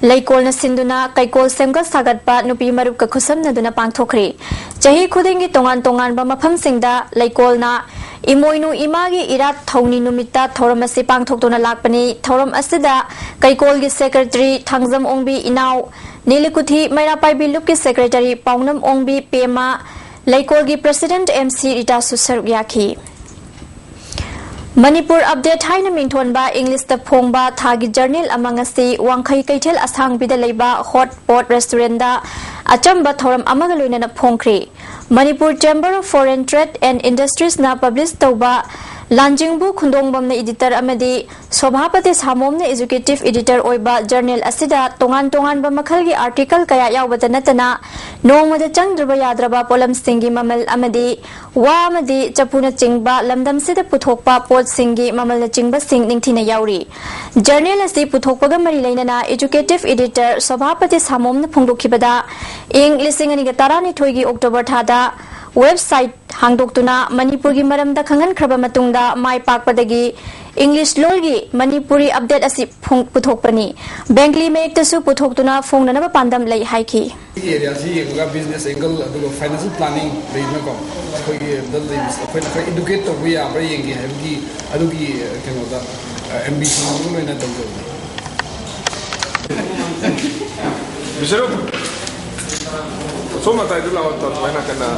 ꯂꯩꯀꯣꯜꯅ ꯁꯤꯟꯗꯨꯅ ꯀꯩꯀꯣꯜ ꯁꯦꯝꯒꯠ ꯁꯥꯒꯠꯄ ꯅꯨꯄꯤ ꯃꯔꯨꯞꯀ ꯈꯨꯠꯁꯝꯅꯗꯨꯅ ꯄꯥꯡꯊꯣꯛꯈ꯭ꯔꯦ꯫ ꯆꯍꯤ ꯈꯨꯗꯤꯡꯒꯤ ꯇꯣꯉꯥꯟ ꯇꯣꯉꯥꯟꯕ ꯃꯐꯝꯁꯤꯡꯗ ꯂꯩꯀꯣꯜꯅ ꯏꯃꯣꯏꯅꯨ ꯏꯃꯥꯒꯤ ꯏꯔꯥꯠ ꯊꯧꯅꯤ ꯅꯨꯃꯤꯠꯇ ꯊꯧꯔꯝ ꯑꯁꯤ ꯄꯥꯡꯊꯣꯛꯇꯨꯅ ꯂꯥꯛꯄꯅꯤ꯫ ꯊꯧꯔꯝ ꯑꯁꯤꯗ ꯀꯩꯀꯣꯜꯒꯤ ꯁꯦꯀ꯭ꯔꯦꯇꯔꯤ ꯊꯥꯡꯖꯝ ꯑꯣꯡꯕꯤ ꯏꯅꯥꯎ, ꯅꯤꯂꯤꯀꯨꯊꯤ ꯃꯩꯔꯥ ꯄꯥꯏꯕꯤ ꯂꯨꯞꯀꯤ ꯁꯦꯀ꯭ꯔꯦꯇꯔꯤ ꯄꯥꯎꯅꯝ ꯑꯣꯡꯕꯤ ꯄꯦꯃ, ꯂꯩꯀꯣꯜꯒꯤ ꯄ꯭ꯔꯁꯤꯗꯦꯟꯠ ꯑꯦꯝ ꯁꯤ ꯔꯤꯇꯥꯁꯨ ꯁꯔꯨꯛ ꯌꯥꯈꯤ꯫ ꯃꯅꯤꯄꯨꯔ ꯑꯞꯗꯦꯠ ꯍꯥꯏꯅ ꯃꯤꯡꯊꯣꯟꯕ ꯏꯪꯂꯤꯁꯇ ꯐꯣꯡꯕ ꯊꯥꯒꯤ ꯖꯔꯅꯦꯜ ꯑꯃ ꯉꯁꯤ ꯋꯥꯡꯈꯩ ꯀꯩꯊꯦꯜ ꯑꯁꯥꯡꯕꯤꯗ ꯂꯩꯕ ꯍꯣꯠ ꯄꯣꯠ ꯔꯦꯁꯇꯨꯔꯦꯟꯗ ꯑꯆꯝꯕ ꯊꯧꯔꯝ ꯑꯃꯒ ꯂꯣꯏꯅꯅ ꯐꯣꯡꯈ꯭ꯔꯦ꯫ Manipur chamber of foreign trade and ꯏꯟꯗꯁꯇ꯭ꯔꯤꯁꯅ ꯄꯕ꯭ꯂꯤꯁ ꯇꯧꯕ ꯂꯥꯟꯖꯤꯡꯕꯨ ꯈꯨꯟꯗꯣꯡꯕꯝꯅ editor ꯑꯃꯗꯤ ꯁꯣꯚꯥꯄꯇꯤ ꯁꯥꯃꯣꯝꯅ executive editor ꯑꯣꯏꯕ journal ꯑꯁꯤꯗ ꯇꯣꯉꯥꯟ ꯇꯣꯉꯥꯟꯕ ꯃꯈꯜꯒꯤ article ꯀꯌꯥ ꯌꯥꯎꯕꯇ ꯅꯠꯇꯅ ꯅꯣꯡꯃꯗ ꯆꯪꯗ꯭ꯔꯕ ꯌꯥꯗ꯭ꯔꯕ ꯄꯣꯠꯂꯝꯁꯤꯡꯒꯤ ꯃꯃꯜ ꯑꯃꯗꯤ ꯋꯥ ꯑꯃꯗꯤ ꯆꯐꯨꯅꯆꯤꯡꯕ ꯂꯝꯗꯝꯁꯤꯗ ꯄꯨꯊꯣꯛꯄ ꯄꯣꯠꯁꯤꯡꯒꯤ ꯃꯃꯜꯅꯆꯤꯡꯕꯁꯤꯡ ꯅꯤꯡꯊꯤꯅ ꯌꯥꯎꯔꯤ꯫ Journal ꯑꯁꯤ ꯄꯨꯊꯣꯛꯄꯒ ꯃꯔꯤ ꯂꯩꯅꯅ executive editor ꯁꯣꯚꯥꯄꯇꯤ ꯁꯥꯃꯣꯝꯅ ꯐꯣꯡꯗꯣꯛꯈꯤꯕꯗ, ꯏꯪ ꯂꯤꯁꯤꯡ ꯑꯅꯤꯒ ꯇꯔꯥꯅꯤꯊꯣꯏꯒꯤ October ꯊꯥꯗ website ꯍꯥꯡꯗꯣꯛꯇꯨꯅ ꯃꯅꯤꯄꯨꯔꯒꯤ ꯃꯔꯝꯗ ꯈꯪꯍꯟꯈ꯭ꯔꯕ ꯃꯇꯨꯡꯗ ꯃꯥꯏ ꯄꯥꯛꯄꯗꯒꯤ English ꯂꯣꯜꯒꯤ ꯃꯅꯤꯄꯨꯔꯤ update ꯑꯁꯤ ꯐꯣꯡ-, ꯄꯨꯊꯣꯛꯄꯅꯤ꯫ Bengali ꯃꯌꯦꯛꯇꯁꯨ ꯄꯨꯊꯣꯛꯇꯨꯅ ꯐꯣꯡꯅꯅꯕ ꯄꯥꯟꯗꯝ ꯂꯩ ꯍꯥꯏꯈꯤ꯫ ꯑꯩꯒꯤ areaꯁꯤ ꯌꯦꯡꯉꯒ business angle ꯑꯗꯨꯒ financial planning ꯂꯩꯗꯅꯀꯣ, ꯑꯩꯈꯣꯏꯒꯤ ꯗ ꯂꯩꯕꯁꯦ ꯑꯩꯈꯣꯏꯅ ꯈꯔ educate ꯇꯧꯕ ꯌꯥꯕ꯭ꯔꯥ ꯌꯦꯡꯒꯦ ꯍꯥꯏꯕꯒꯤ ꯑꯗꯨꯒꯤ, ꯑ, ꯀꯩꯅꯣꯗ, ꯑ, ambition ꯑꯃ ꯑꯣꯏꯅ ꯇꯧꯖꯕꯅꯤ꯫ ꯕꯤꯁꯅꯨ, ꯑꯁꯣꯝ ꯃꯇꯥꯏꯗ ꯂꯥꯛꯑꯣ, ꯇꯥ, ꯁꯨꯃꯥꯏꯅ ꯀꯟꯅ꯫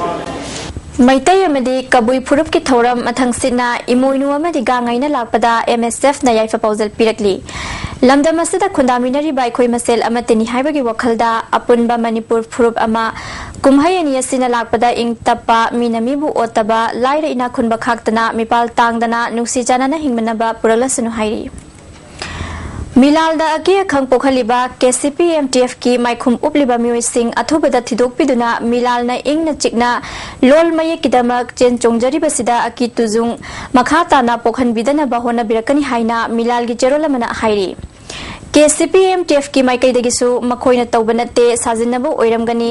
ꯃꯩꯇꯩ ꯑꯃꯗꯤ ꯀꯕꯨꯏ ꯐꯨꯔꯨꯞꯀꯤ ꯊꯧꯔꯝ ꯃꯊꯪꯁꯤꯠꯅ ꯏꯃꯣꯏꯅꯨ ꯑꯃꯗꯤ ꯒꯥꯡꯉꯩꯅ ꯂꯥꯛꯄꯗ M S F ꯅ ꯌꯥꯏꯐ ꯄꯥꯎꯖꯦꯜ ꯄꯤꯔꯛꯂꯤ꯫ ꯂꯝꯗꯝ ꯑꯁꯤꯗ ꯈꯨꯟꯗꯥꯃꯤꯟꯅꯔꯤꯕ ꯑꯩꯈꯣꯏ ꯃꯁꯦꯜ ꯑꯃꯠꯇꯅꯤ ꯍꯥꯏꯕꯒꯤ ꯋꯥꯈꯜꯗ ꯑꯄꯨꯟꯕ ꯃꯅꯤꯄꯨꯔ ꯐꯨꯔꯨꯞ ꯑꯃ ꯀꯨꯝꯍꯩ ꯑꯅꯤ ꯑꯁꯤꯅ ꯂꯥꯛꯄꯗ ꯏꯪ ꯇꯞꯄ, ꯃꯤꯅ ꯃꯤꯕꯨ ꯑꯣꯠꯇꯕ, ꯂꯥꯏꯔ ꯏꯅꯥꯛ ꯈꯨꯟꯕ ꯈꯥꯛꯇꯅ ꯃꯤꯄꯥꯜ ꯇꯥꯡꯗꯅ ꯅꯨꯡꯁꯤ ꯆꯥꯟꯅꯅ ꯍꯤꯡꯃꯤꯟꯅꯕ ꯄꯨꯔꯛꯂꯁꯅꯨ ꯍꯥꯏꯔꯤ꯫ ꯃꯤꯂꯥꯜꯗ ꯑꯀꯤ ꯑꯈꯪ ꯄꯣꯛꯍꯜꯂꯤꯕ K C P M T F ꯀꯤ ꯃꯥꯏꯈꯨꯝ ꯎꯞꯂꯤꯕ ꯃꯤꯑꯣꯏꯁꯤꯡ ꯑꯊꯨꯕꯗ ꯊꯤꯗꯣꯛꯄꯤꯗꯨꯅ ꯃꯤꯂꯥꯜꯅ ꯏꯪꯅ ꯆꯤꯛꯅ ꯂꯣꯜ ꯃꯌꯦꯛꯀꯤꯗꯃꯛ ꯆꯦꯟ ꯆꯣꯡꯖꯔꯤꯕꯁꯤꯗ ꯑꯀꯤ ꯇꯨꯖꯨꯡ ꯃꯈꯥ ꯇꯥꯅ ꯄꯣꯛꯍꯟꯕꯤꯗꯅꯕ ꯍꯣꯠꯅꯕꯤꯔꯛꯀꯅꯤ ꯍꯥꯏꯅ ꯃꯤꯂꯥꯜꯒꯤ ꯆꯦꯔꯣꯜ ꯑꯃꯅ ꯍꯥꯏꯔꯤ꯫ K C P M T F ꯀꯤ ꯃꯥꯏꯀꯩꯗꯒꯤꯁꯨ ꯃꯈꯣꯏꯅ ꯇꯧꯕ ꯅꯠꯇꯦ, ꯁꯥꯖꯤꯟꯅꯕ ꯑꯣꯏꯔꯝꯒꯅꯤ꯫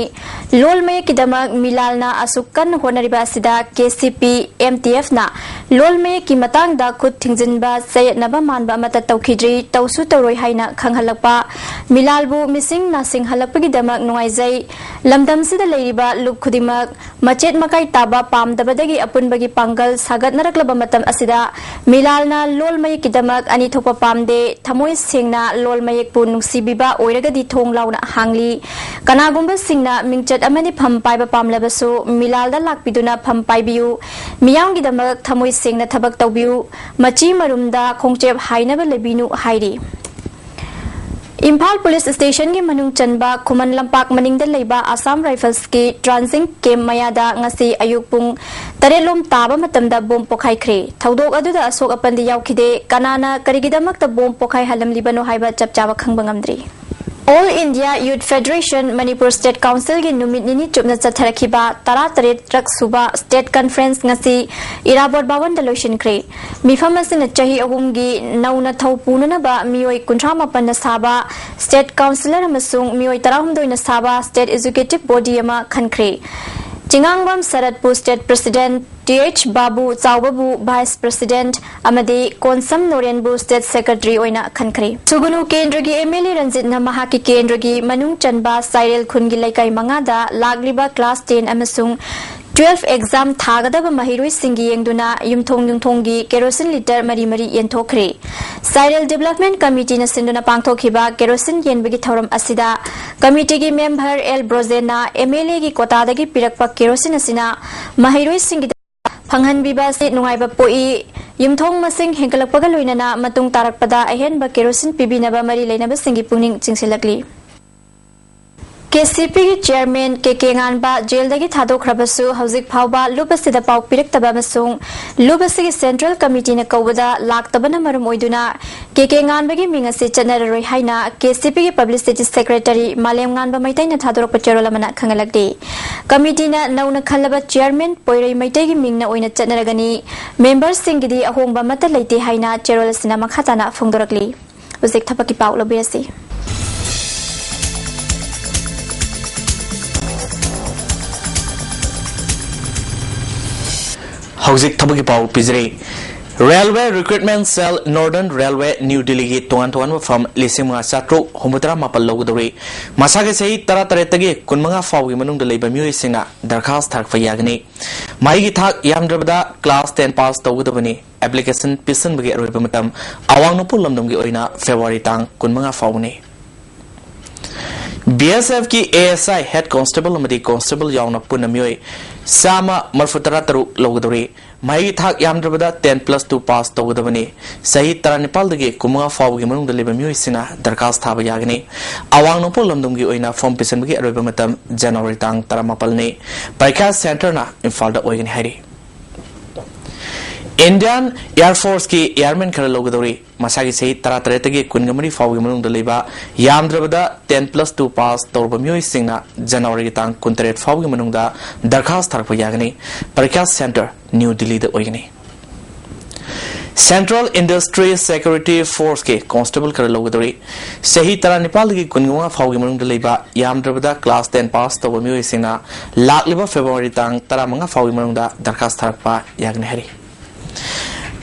ꯂꯣꯜ ꯃꯌꯦꯛꯀꯤꯗꯃꯛ ꯃꯤꯂꯥꯜꯅ ꯑꯁꯨꯛ ꯀꯟꯅ ꯍꯣꯠꯅꯔꯤꯕ ꯑꯁꯤꯗ K C P M T F ꯅ ꯂꯣꯜ ꯃꯌꯦꯛꯀꯤ ꯃꯇꯥꯡꯗ ꯈꯨꯠ ꯊꯤꯡꯖꯤꯟꯕ, ꯆꯌꯦꯠꯅꯕ ꯃꯥꯟꯕ ꯑꯃꯠꯇ ꯇꯧꯈꯤꯗ꯭ꯔꯤ, ꯇꯧꯁꯨ ꯇꯧꯔꯣꯏ ꯍꯥꯏꯅ ꯈꯪꯍꯜꯂꯛꯄ꯫ ꯃꯤꯂꯥꯜꯕꯨ ꯃꯤꯁꯤꯡ ꯅꯥꯁꯤꯡꯍꯜꯂꯛꯄꯒꯤꯗꯃꯛ ꯅꯨꯡꯉꯥꯏꯖꯩ꯫ ꯂꯝꯗꯝꯁꯤꯗ ꯂꯩꯔꯤꯕ ꯂꯨꯞ ꯈꯨꯗꯤꯡꯃꯛ ꯃꯆꯦꯠ ꯃꯀꯥꯏ ꯇꯥꯕ ꯄꯥꯝꯗꯕꯗꯒꯤ ꯑꯄꯨꯟꯕꯒꯤ ꯄꯥꯡꯒꯜ ꯁꯥꯒꯠꯅꯔꯛꯂꯕ ꯃꯇꯝ ꯑꯁꯤꯗ ꯃꯤꯂꯥꯜꯅ ꯂꯣꯜ ꯃꯌꯦꯛꯀꯤꯗꯃꯛ ꯑꯅꯤ ꯊꯣꯛꯄ ꯄꯥꯝꯗꯦ, ꯊꯃꯣꯏ ꯁꯦꯡꯅ ꯂꯣꯜ ꯃꯌꯦꯛꯄꯨ ꯅꯨꯡꯁꯤꯕꯤꯕ ꯑꯣꯏꯔꯒꯗꯤ ꯊꯣꯡ ꯂꯥꯎꯅ ꯍꯥꯡꯂꯤ꯫ ꯀꯅꯥꯒꯨꯝꯕꯁꯤꯡꯅ ꯃꯤꯡꯆꯠ ꯑꯃꯗꯤ ꯐꯝ ꯄꯥꯏꯕ ꯄꯥꯝꯂꯕꯁꯨ ꯃꯤꯂꯥꯜꯗ ꯂꯥꯛꯄꯤꯗꯨꯅ ꯐꯝ ꯄꯥꯏꯕꯤꯌꯨ꯫ ꯃꯤꯌꯥꯝꯒꯤꯗꯃꯛ ꯊꯃꯣꯏ ꯁꯦꯡꯅ ꯊꯕꯛ ꯇꯧꯕꯤꯌꯨ꯫ ꯃꯆꯤ ꯃꯔꯨꯝꯗ ꯈꯣꯡꯆꯦꯞ ꯍꯥꯏꯅꯕ ꯂꯩꯕꯤꯅꯨ ꯍꯥꯏꯔꯤ꯫ ꯏꯝꯐꯥꯜ ꯄꯨꯂꯤꯁ ꯁ꯭ꯇꯦꯁꯟꯒꯤ ꯃꯅꯨꯡ ꯆꯟꯕ ꯈꯨꯃꯟ ꯂꯝꯄꯥꯛ ꯃꯅꯤꯡꯗ ꯂꯩꯕ ꯑꯁꯥꯝ ꯔꯥꯏꯐꯜꯁꯀꯤ ꯇ꯭ꯔꯥꯟꯖꯤꯡ ꯀꯦꯝꯞ ꯃꯌꯥꯗ ꯉꯁꯤ ꯑꯌꯨꯛ ꯄꯨꯡ ꯇꯔꯦꯠ ꯂꯣꯝ ꯇꯥꯕ ꯃꯇꯝꯗ ꯕꯣꯝ ꯄꯣꯈꯥꯏꯈ꯭ꯔꯦ꯫ ꯊꯧꯗꯣꯛ ꯑꯗꯨꯗ ꯑꯁꯣꯛ ꯑꯄꯟꯗꯤ ꯌꯥꯎꯈꯤꯗꯦ꯫ ꯀꯅꯥꯅ ꯀꯔꯤꯒꯤꯗꯃꯛꯇ ꯕꯣꯝ ꯄꯣꯈꯥꯏꯍꯜꯂꯝꯂꯤꯕꯅꯣ ꯍꯥꯏꯕ ꯆꯞ ꯆꯥꯕ ꯈꯪꯕ ꯉꯝꯗ꯭ꯔꯤ꯫ All India Youth Federation Manipur State Councilꯒꯤ ꯅꯨꯃꯤꯠ ꯅꯤꯅꯤ ꯆꯨꯞꯅ ꯆꯠꯊꯔꯛꯈꯤꯕ ꯇꯔꯥꯇꯔꯦꯠꯔꯛ ꯁꯨꯕ State Conference ꯉꯁꯤ ꯏꯔꯥꯕꯣꯠ ꯚꯋꯟꯗ ꯂꯣꯏꯁꯤꯟꯈ꯭ꯔꯦ꯫ ꯃꯤꯐꯝ ꯑꯁꯤꯅ ꯆꯍꯤ ꯑꯍꯨꯝꯒꯤ ꯅꯧꯅ ꯊꯧ ꯄꯨꯅꯅꯕ ꯃꯤꯑꯣꯏ ꯀꯨꯟꯊ꯭ꯔꯥ ꯃꯥꯄꯟꯅ ꯁꯥꯕ State Councillor ꯑꯃꯁꯨꯡ ꯃꯤꯑꯣꯏ ꯇꯔꯥꯍꯨꯝꯗꯣꯏꯅ ꯁꯥꯕ State Executive Body ꯑꯃ ꯈꯟꯈ꯭ꯔꯦ꯫ ꯆꯤꯉꯥꯡꯕꯝ ꯁꯔꯠꯄꯨ State President, T H Babu ꯆꯥꯎꯕꯕꯨ Vice President ꯑꯃꯗꯤ ꯀꯣꯟꯁꯝ ꯅꯣꯔꯦꯟꯕꯨ State Secretary ꯑꯣꯏꯅ ꯈꯟꯈ꯭ꯔꯦ꯫ ꯁꯨꯒꯨꯅꯨ ꯀꯦꯟꯗ꯭ꯔꯒꯤ ꯑꯦꯝ ꯑꯦꯜ ꯑꯦ ꯔꯟꯖꯤꯠꯅ ꯃꯍꯥꯛꯀꯤ ꯀꯦꯟꯗ꯭ꯔꯒꯤ ꯃꯅꯨꯡ ꯆꯟꯕ ꯆꯥꯏꯔꯦꯜ ꯈꯨꯟꯒꯤ ꯂꯩꯀꯥꯏ ꯃꯉꯥꯗ ꯂꯥꯛꯂꯤꯕ class ten ꯑꯃꯁꯨꯡ twelve exam ꯊꯥꯒꯗꯕ ꯃꯍꯩꯔꯣꯏꯁꯤꯡꯒꯤ ꯌꯦꯡꯗꯨꯅ ꯌꯨꯝꯊꯣꯡ ꯌꯨꯝꯊꯣꯡꯒꯤ ꯀꯦꯔꯣꯁꯤꯟ ꯂꯤꯇꯔ ꯃꯔꯤ ꯃꯔꯤ ꯌꯦꯟꯊꯣꯛꯈ꯭ꯔꯦ꯫ ꯆꯥꯏꯔꯦꯜ Development Committeeꯅ ꯁꯤꯟꯗꯨꯅ ꯄꯥꯡꯊꯣꯛꯈꯤꯕ ꯀꯦꯔꯣꯁꯤꯟ ꯌꯦꯟꯕꯒꯤ ꯊꯧꯔꯝ ꯑꯁꯤꯗ committeeꯒꯤ member ꯑꯦꯜ ꯕ꯭ꯔꯣꯖꯦꯟꯅ ꯑꯦꯝ ꯑꯦꯜ ꯑꯦꯒꯤ ꯀꯣꯇꯥꯗꯒꯤ ꯄꯤꯔꯛꯄ ꯀꯦꯔꯣꯁꯤꯟ ꯑꯁꯤꯅ ꯃꯍꯩꯔꯣꯏꯁꯤꯡꯒꯤꯗꯃꯛ ꯐꯪꯍꯟꯕꯤꯕ ꯑꯁꯤ ꯅꯨꯡꯉꯥꯏꯕ ꯄꯣꯛꯏ꯫ ꯌꯨꯝꯊꯣꯡ ꯃꯁꯤꯡ ꯍꯦꯟꯒꯠꯂꯛꯄꯒ ꯂꯣꯏꯅꯅ ꯃꯇꯨꯡ ꯇꯥꯔꯛꯄꯗ ꯑꯍꯦꯟꯕ ꯀꯦꯔꯣꯁꯤꯟ ꯄꯤꯕꯤꯅꯕ ꯃꯔꯤ ꯂꯩꯅꯕꯁꯤꯡꯒꯤ ꯄꯨꯛꯅꯤꯡ ꯆꯤꯡꯁꯤꯜꯂꯛꯂꯤ꯫ ꯀꯦ ꯁꯤ ꯄꯤꯒꯤ chairman ꯀꯦ ꯀꯦ ꯉꯥꯟꯕ ꯖꯦꯜꯗꯒꯤ ꯊꯥꯗꯣꯛꯈ꯭ꯔꯕꯁꯨ ꯍꯧꯖꯤꯛ ꯐꯥꯎꯕ ꯂꯨꯞ ꯑꯁꯤꯗ ꯄꯥꯎ ꯄꯤꯔꯛꯇꯕ ꯑꯃꯁꯨꯡ ꯂꯨꯞ ꯑꯁꯤꯒꯤ Central Committeeꯅ ꯀꯧꯕꯗ ꯂꯥꯛꯇꯕꯅ ꯃꯔꯝ ꯑꯣꯏꯗꯨꯅ ꯀꯦ ꯀꯦ ꯉꯥꯟꯕꯒꯤ ꯃꯤꯡ ꯑꯁꯤ ꯆꯠꯅꯔꯔꯣꯏ ꯍꯥꯏꯅ ꯀꯦ ꯁꯤ ꯄꯤꯒꯤ Publicity Secretary ꯃꯥꯂꯦꯝ ꯉꯥꯟꯕ ꯃꯩꯇꯩꯅ ꯊꯥꯗꯣꯔꯛꯄ ꯆꯦꯔꯣꯜ ꯑꯃꯅ ꯈꯪꯍꯜꯂꯛꯂꯤ꯫ Committeeꯅ ꯅꯧꯅ ꯈꯜꯂꯕ chairman ꯄꯣꯏꯔꯩ ꯃꯩꯇꯩꯒꯤ ꯃꯤꯡꯅ ꯑꯣꯏꯅ ꯆꯠꯅꯔꯒꯅꯤ꯫ Memberꯁꯤꯡꯒꯤꯗꯤ ꯑꯍꯣꯡꯕ ꯑꯃꯠꯇ ꯂꯩꯇꯦ ꯍꯥꯏꯅ ꯆꯦꯔꯣꯜ ꯑꯁꯤꯅ ꯃꯈꯥ ꯇꯥꯅ ꯐꯣꯡꯗꯣꯔꯛꯂꯤ꯫ ꯍꯧꯖꯤꯛ ꯊꯕꯛꯀꯤ ꯄꯥꯎ ꯂꯧꯕꯤꯔꯁꯤ꯫ ꯍꯧꯖꯤꯛ ꯊꯕꯛꯀꯤ ꯄꯥꯎ ꯄꯤꯖꯔꯤ꯫ Railway Recruitment Cell, Northern Railway, new ꯗꯤꯜꯂꯤꯒꯤ ꯇꯣꯉꯥꯟ ꯇꯣꯉꯥꯟꯕ ꯐꯝ ꯂꯤꯁꯤꯡ ꯃꯉꯥ ꯆꯥꯇ꯭ꯔꯨꯛ ꯍꯨꯝꯐꯨꯇꯔꯥ ꯃꯥꯄꯜ ꯂꯧꯒꯗꯧꯔꯤ꯫ ꯃꯁꯥꯒꯤ ꯆꯍꯤ ꯇꯔꯥꯇꯔꯦꯠꯇꯒꯤ ꯀꯨꯟꯃꯉꯥ ꯐꯥꯎꯒꯤ ꯃꯅꯨꯡꯗ ꯂꯩꯕ ꯃꯤꯑꯣꯏꯁꯤꯡꯅ ꯗꯔꯈꯥꯁ ꯊꯥꯔꯛꯄ ꯌꯥꯒꯅꯤ꯫ ꯃꯍꯩꯒꯤ ꯊꯥꯛ ꯌꯥꯝꯗ꯭ꯔꯕꯗ class ten pass ꯇꯧꯒꯗꯕꯅꯤ꯫ Application ꯄꯤꯁꯤꯟꯕꯒꯤ ꯑꯔꯣꯏꯕ ꯃꯇꯝ ꯑꯋꯥꯡ ꯅꯣꯡꯄꯣꯛ ꯂꯝꯗꯝꯒꯤ ꯑꯣꯏꯅ February ꯇꯥꯡ ꯀꯨꯟꯃꯉꯥ ꯐꯥꯎꯕꯅꯤ꯫ BSFꯀꯤ ASI head constable ꯑꯃꯗꯤ constable ꯌꯥꯎꯅ ꯄꯨꯟꯅ ꯃꯤꯑꯣꯏ ꯆꯥꯝꯃ ꯃꯔꯤꯐꯨ ꯇꯔꯥ ꯇꯔꯨꯛ ꯂꯧꯒꯗꯧꯔꯤ꯫ ꯃꯍꯩꯒꯤ ꯊꯥꯛ ꯌꯥꯝꯗ꯭ꯔꯕꯗ ten plus two pass ꯇꯧꯒꯗꯕꯅꯤ꯫ ꯆꯍꯤ ꯇꯔꯥꯅꯤꯄꯥꯜꯗꯒꯤ ꯀꯨꯟꯃꯉꯥ ꯐꯥꯎꯕꯒꯤ ꯃꯅꯨꯡꯗ ꯂꯩꯕ ꯃꯤꯑꯣꯏꯁꯤꯡꯅ ꯗꯔꯈꯥꯁ ꯊꯥꯕ ꯌꯥꯒꯅꯤ꯫ ꯑꯋꯥꯡ ꯅꯣꯡꯄꯣꯛ ꯂꯝꯗꯝꯒꯤ ꯑꯣꯏꯅ form ꯄꯤꯁꯤꯟꯕꯒꯤ ꯑꯔꯣꯏꯕ ꯃꯇꯝ January ꯇꯥꯡ ꯇꯔꯥꯃꯥꯄꯜꯅꯤ꯫ ꯄꯔꯤꯈ꯭ꯌꯥ centreꯅ ꯏꯝꯐꯥꯜꯗ ꯑꯣꯏꯒꯅꯤ ꯍꯥꯏꯔꯤ꯫ Indian Air Forceꯀꯤ airman ꯈꯔ ꯂꯧꯒꯗꯧꯔꯤ꯫ ꯃꯁꯥꯒꯤ ꯆꯍꯤ ꯇꯔꯥꯇꯔꯦꯠꯇꯒꯤ ꯀꯨꯟꯃꯔꯤ ꯐꯥꯎꯕꯒꯤ ꯃꯅꯨꯡꯗ ꯂꯩꯕ, ꯌꯥꯝꯗ꯭ꯔꯕꯗ ten plus two pass ꯇꯧꯔꯕ ꯃꯤꯑꯣꯏꯁꯤꯡꯅ Januaryꯒꯤ ꯇꯥꯡ ꯀꯨꯟꯇꯔꯦꯠ ꯐꯥꯎꯕꯒꯤ ꯃꯅꯨꯡꯗ ꯗꯔꯈꯥꯁ ꯊꯥꯔꯛꯄ ꯌꯥꯒꯅꯤ꯫ ꯄꯔꯤꯈ꯭ꯌꯥ centre New Delhiꯗ ꯑꯣꯏꯒꯅꯤ꯫ Central Industry Security Forceꯀꯤ constable ꯈꯔ ꯂꯧꯒꯗꯧꯔꯤ꯫ ꯆꯍꯤ ꯇꯔꯥꯅꯤꯄꯥꯜꯗꯒꯤ ꯀꯨꯟꯃꯉꯥ ꯐꯥꯎꯒꯤ ꯃꯅꯨꯡꯗ ꯂꯩꯕ, ꯌꯥꯝꯗ꯭ꯔꯕꯗ class ten pass ꯇꯧꯕ ꯃꯤꯑꯣꯏꯁꯤꯡꯅ ꯂꯥꯛꯂꯤꯕ February ꯇꯥꯡ ꯇꯔꯥꯃꯉꯥ ꯐꯥꯎꯒꯤ ꯃꯅꯨꯡꯗ ꯗꯔꯈꯥꯁ ꯊꯥꯔꯛꯄ ꯌꯥꯒꯅꯤ ꯍꯥꯏꯔꯤ꯫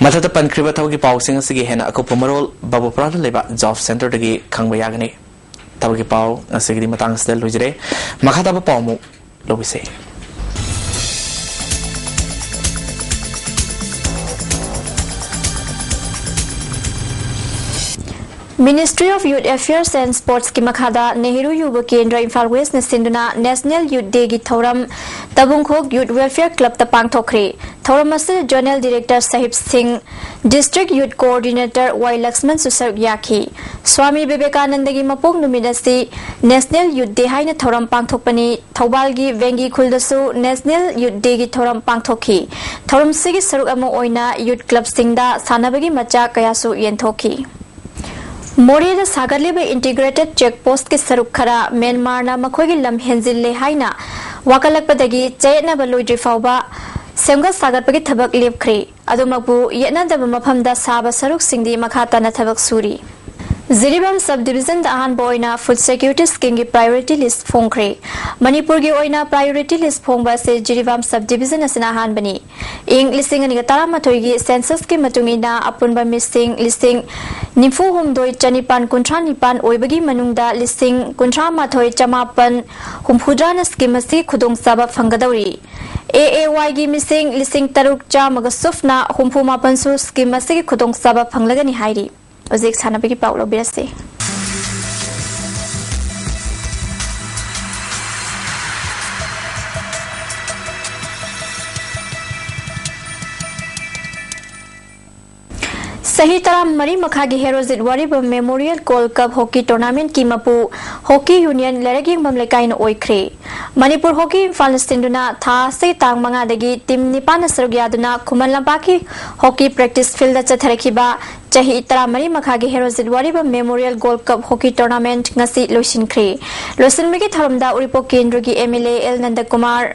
ꯃꯊꯛꯇ ꯄꯟꯈ꯭ꯔꯤꯕ ꯊꯕꯛꯀꯤ ꯄꯥꯎꯁꯤꯡ ꯑꯁꯤꯒꯤ ꯍꯦꯟꯅ ꯑꯀꯨꯞꯄ ꯃꯔꯣꯜ ꯕꯥꯕꯨꯄꯨꯔꯥꯗ ꯂꯩꯕ job centreꯗꯒꯤ ꯈꯪꯕ ꯌꯥꯒꯅꯤ꯫ ꯊꯕꯛꯀꯤ ꯄꯥꯎ ꯉꯁꯤꯒꯤꯗꯤ ꯃꯇꯥꯡ ꯑꯁꯤꯗ ꯂꯣꯏꯖꯔꯦ꯫ ꯃꯈꯥ ꯇꯥꯕ ꯄꯥꯎ ꯑꯃꯨꯛ ꯂꯧꯕꯤꯁꯦ꯫ Ministry of Youth Affairs and Sportsꯀꯤ ꯃꯈꯥꯗ ꯅꯦꯍꯔꯨ ꯌꯨꯕ ꯀꯦꯟꯗ꯭ꯔ ꯏꯝꯐꯥꯜ Westꯅ ꯁꯤꯟꯗꯨꯅ National Youth Dayꯒꯤ ꯊꯧꯔꯝ ꯇꯕꯨꯡꯈꯣꯛ Youth Welfare Clubꯇ ꯄꯥꯡꯊꯣꯛꯈ꯭ꯔꯦ꯫ ꯊꯧꯔꯝ ꯑꯁꯤꯗ Zonal Director ꯁꯍꯤꯕ ꯁꯤꯡ, District Youth Coordinator ꯋꯥꯏ ꯂꯛꯁꯃꯟꯁꯨ ꯁꯔꯨꯛ ꯌꯥꯈꯤ꯫ ꯁ꯭ꯋꯥꯃꯤ ꯕꯤꯕꯦꯀꯥꯅꯟꯗꯒꯤ ꯃꯄꯣꯛ ꯅꯨꯃꯤꯠ ꯑꯁꯤ National Youth Day ꯍꯥꯏꯅ ꯊꯧꯔꯝ ꯄꯥꯡꯊꯣꯛꯄꯅꯤ꯫ ꯊꯧꯕꯥꯜꯒꯤ ꯚꯦꯡꯒꯤ ꯈꯨꯜꯗꯁꯨ National Youth Dayꯒꯤ ꯊꯧꯔꯝ ꯄꯥꯡꯊꯣꯛꯈꯤ꯫ ꯊꯧꯔꯝꯁꯤꯒꯤ ꯁꯔꯨꯛ ꯑꯃ ꯑꯣꯏꯅ youth clubꯁꯤꯡꯗ ꯁꯥꯟꯅꯕꯒꯤ ꯃꯆꯥꯛ ꯀꯌꯥꯁꯨ ꯌꯦꯟꯊꯣꯛꯈꯤ꯫ ꯃꯣꯔꯦꯗ ꯁꯥꯒꯠꯂꯤꯕ Integrated Check Postꯀꯤ ꯁꯔꯨꯛ ꯈꯔ ꯃ꯭ꯌꯥꯟꯃꯥꯔꯅ ꯃꯈꯣꯏꯒꯤ ꯂꯝ ꯍꯦꯟꯖꯤꯜꯂꯦ ꯍꯥꯏꯅ ꯋꯥꯀꯠꯂꯛꯄꯗꯒꯤ ꯆꯌꯦꯠꯅꯕ ꯂꯣꯏꯗ꯭ꯔꯤ ꯐꯥꯎꯕ ꯁꯦꯝꯒꯠ ꯁꯥꯒꯠꯄꯒꯤ ꯊꯕꯛ ꯂꯦꯞꯈ꯭ꯔꯦ꯫ ꯑꯗꯨꯃꯛꯄꯨ ꯌꯦꯠꯅꯗꯕ ꯃꯐꯝꯗ ꯁꯥꯕ ꯁꯔꯨꯛꯁꯤꯡꯗꯤ ꯃꯈꯥ ꯇꯥꯅ ꯊꯕꯛ ꯁꯨꯔꯤ꯫ ꯖꯤꯔꯤꯕꯥꯝ sub divisionꯗ ꯑꯍꯥꯟꯕ ꯑꯣꯏꯅ Food Security Schemeꯒꯤ priority list ꯐꯣꯡꯈ꯭ꯔꯦ꯫ ꯃꯅꯤꯄꯨꯔꯒꯤ ꯑꯣꯏꯅ priority list ꯐꯣꯡꯕ ꯑꯁꯤ ꯖꯤꯔꯤꯕꯥꯝ sub division ꯑꯁꯤꯅ ꯑꯍꯥꯟꯕꯅꯤ꯫ ꯏꯪ ꯂꯤꯁꯤꯡ ꯑꯅꯤꯒ ꯇꯔꯥꯃꯥꯊꯣꯏꯒꯤ censusꯀꯤ ꯃꯇꯨꯡ ꯏꯟꯅ ꯑꯄꯨꯟꯕ ꯃꯤꯁꯤꯡ ꯂꯤꯁꯤꯡ ꯅꯤꯐꯨ ꯍꯨꯝꯗꯣꯏ ꯆꯅꯤꯄꯥꯟ ꯀꯨꯟꯊ꯭ꯔꯥ ꯅꯤꯄꯥꯟ ꯑꯣꯏꯕꯒꯤ ꯃꯅꯨꯡꯗ ꯂꯤꯁꯤꯡ ꯀꯨꯟꯊ꯭ꯔꯥ ꯃꯥꯊꯣꯏ ꯆꯃꯥꯄꯟ ꯍꯨꯝꯐꯨꯇꯔꯥꯅ scheme ꯑꯁꯤꯒꯤ ꯈꯨꯗꯣꯡꯆꯥꯕ ꯐꯪꯒꯗꯧꯔꯤ꯫ AAYꯒꯤ ꯃꯤꯁꯤꯡ ꯂꯤꯁꯤꯡ ꯇꯔꯨꯛ ꯆꯥꯝꯃꯒ ꯁꯨꯞꯅ ꯍꯨꯝꯐꯨ ꯃꯥꯄꯟꯁꯨ scheme ꯑꯁꯤꯒꯤ ꯈꯨꯗꯣꯡꯆꯥꯕ ꯐꯪꯂꯒꯅꯤ ꯍꯥꯏꯔꯤ꯫ ꯍꯧꯖꯤꯛ ꯁꯥꯟꯅꯕꯒꯤ ꯄꯥꯎ ꯂꯧꯕꯤꯔꯁꯤ꯫ ꯆꯍꯤ ꯇꯔꯥꯃꯔꯤ ꯃꯈꯥꯒꯤ Herojit Waribam memorial gold cup hockey ꯇꯣꯔꯅꯥꯃꯦꯟꯠꯀꯤ ꯃꯄꯨ ꯍꯣꯀꯤ ꯌꯨꯅꯤꯌꯟ ꯂꯩꯔꯛ ꯌꯦꯡꯐꯝ ꯂꯩꯀꯥꯏꯅ ꯑꯣꯏꯈ꯭ꯔꯦ꯫ ꯃꯅꯤꯄꯨꯔ ꯍꯣꯀꯤ ꯏꯝꯐꯥꯜꯅ ꯁꯤꯟꯗꯨꯅ ꯊꯥ ꯑꯁꯤꯒꯤ ꯇꯥꯡ ꯃꯉꯥꯗꯒꯤ ꯇꯤꯝ ꯅꯤꯄꯥꯟꯅ ꯁꯔꯨꯛ ꯌꯥꯗꯨꯅ ꯈꯨꯃꯟ ꯂꯝꯄꯥꯛꯀꯤ ꯍꯣꯀꯤ ꯄ꯭ꯔꯦꯛꯇꯤꯁ ꯐꯤꯜꯗ ꯆꯠꯊꯔꯛꯈꯤꯕ ꯆꯍꯤ ꯇꯔꯥꯃꯔꯤ ꯃꯈꯥꯒꯤ Herojit Waribam memorial gold cup hockey tournament ꯉꯁꯤ ꯂꯣꯏꯁꯤꯟꯈ꯭ꯔꯦ꯫ ꯂꯣꯏꯁꯤꯟꯕꯒꯤ ꯊꯧꯔꯝꯗ ꯎꯔꯤꯄꯣꯛ ꯀꯦꯟꯗ꯭ꯔꯒꯤ M L A L Nandakumar,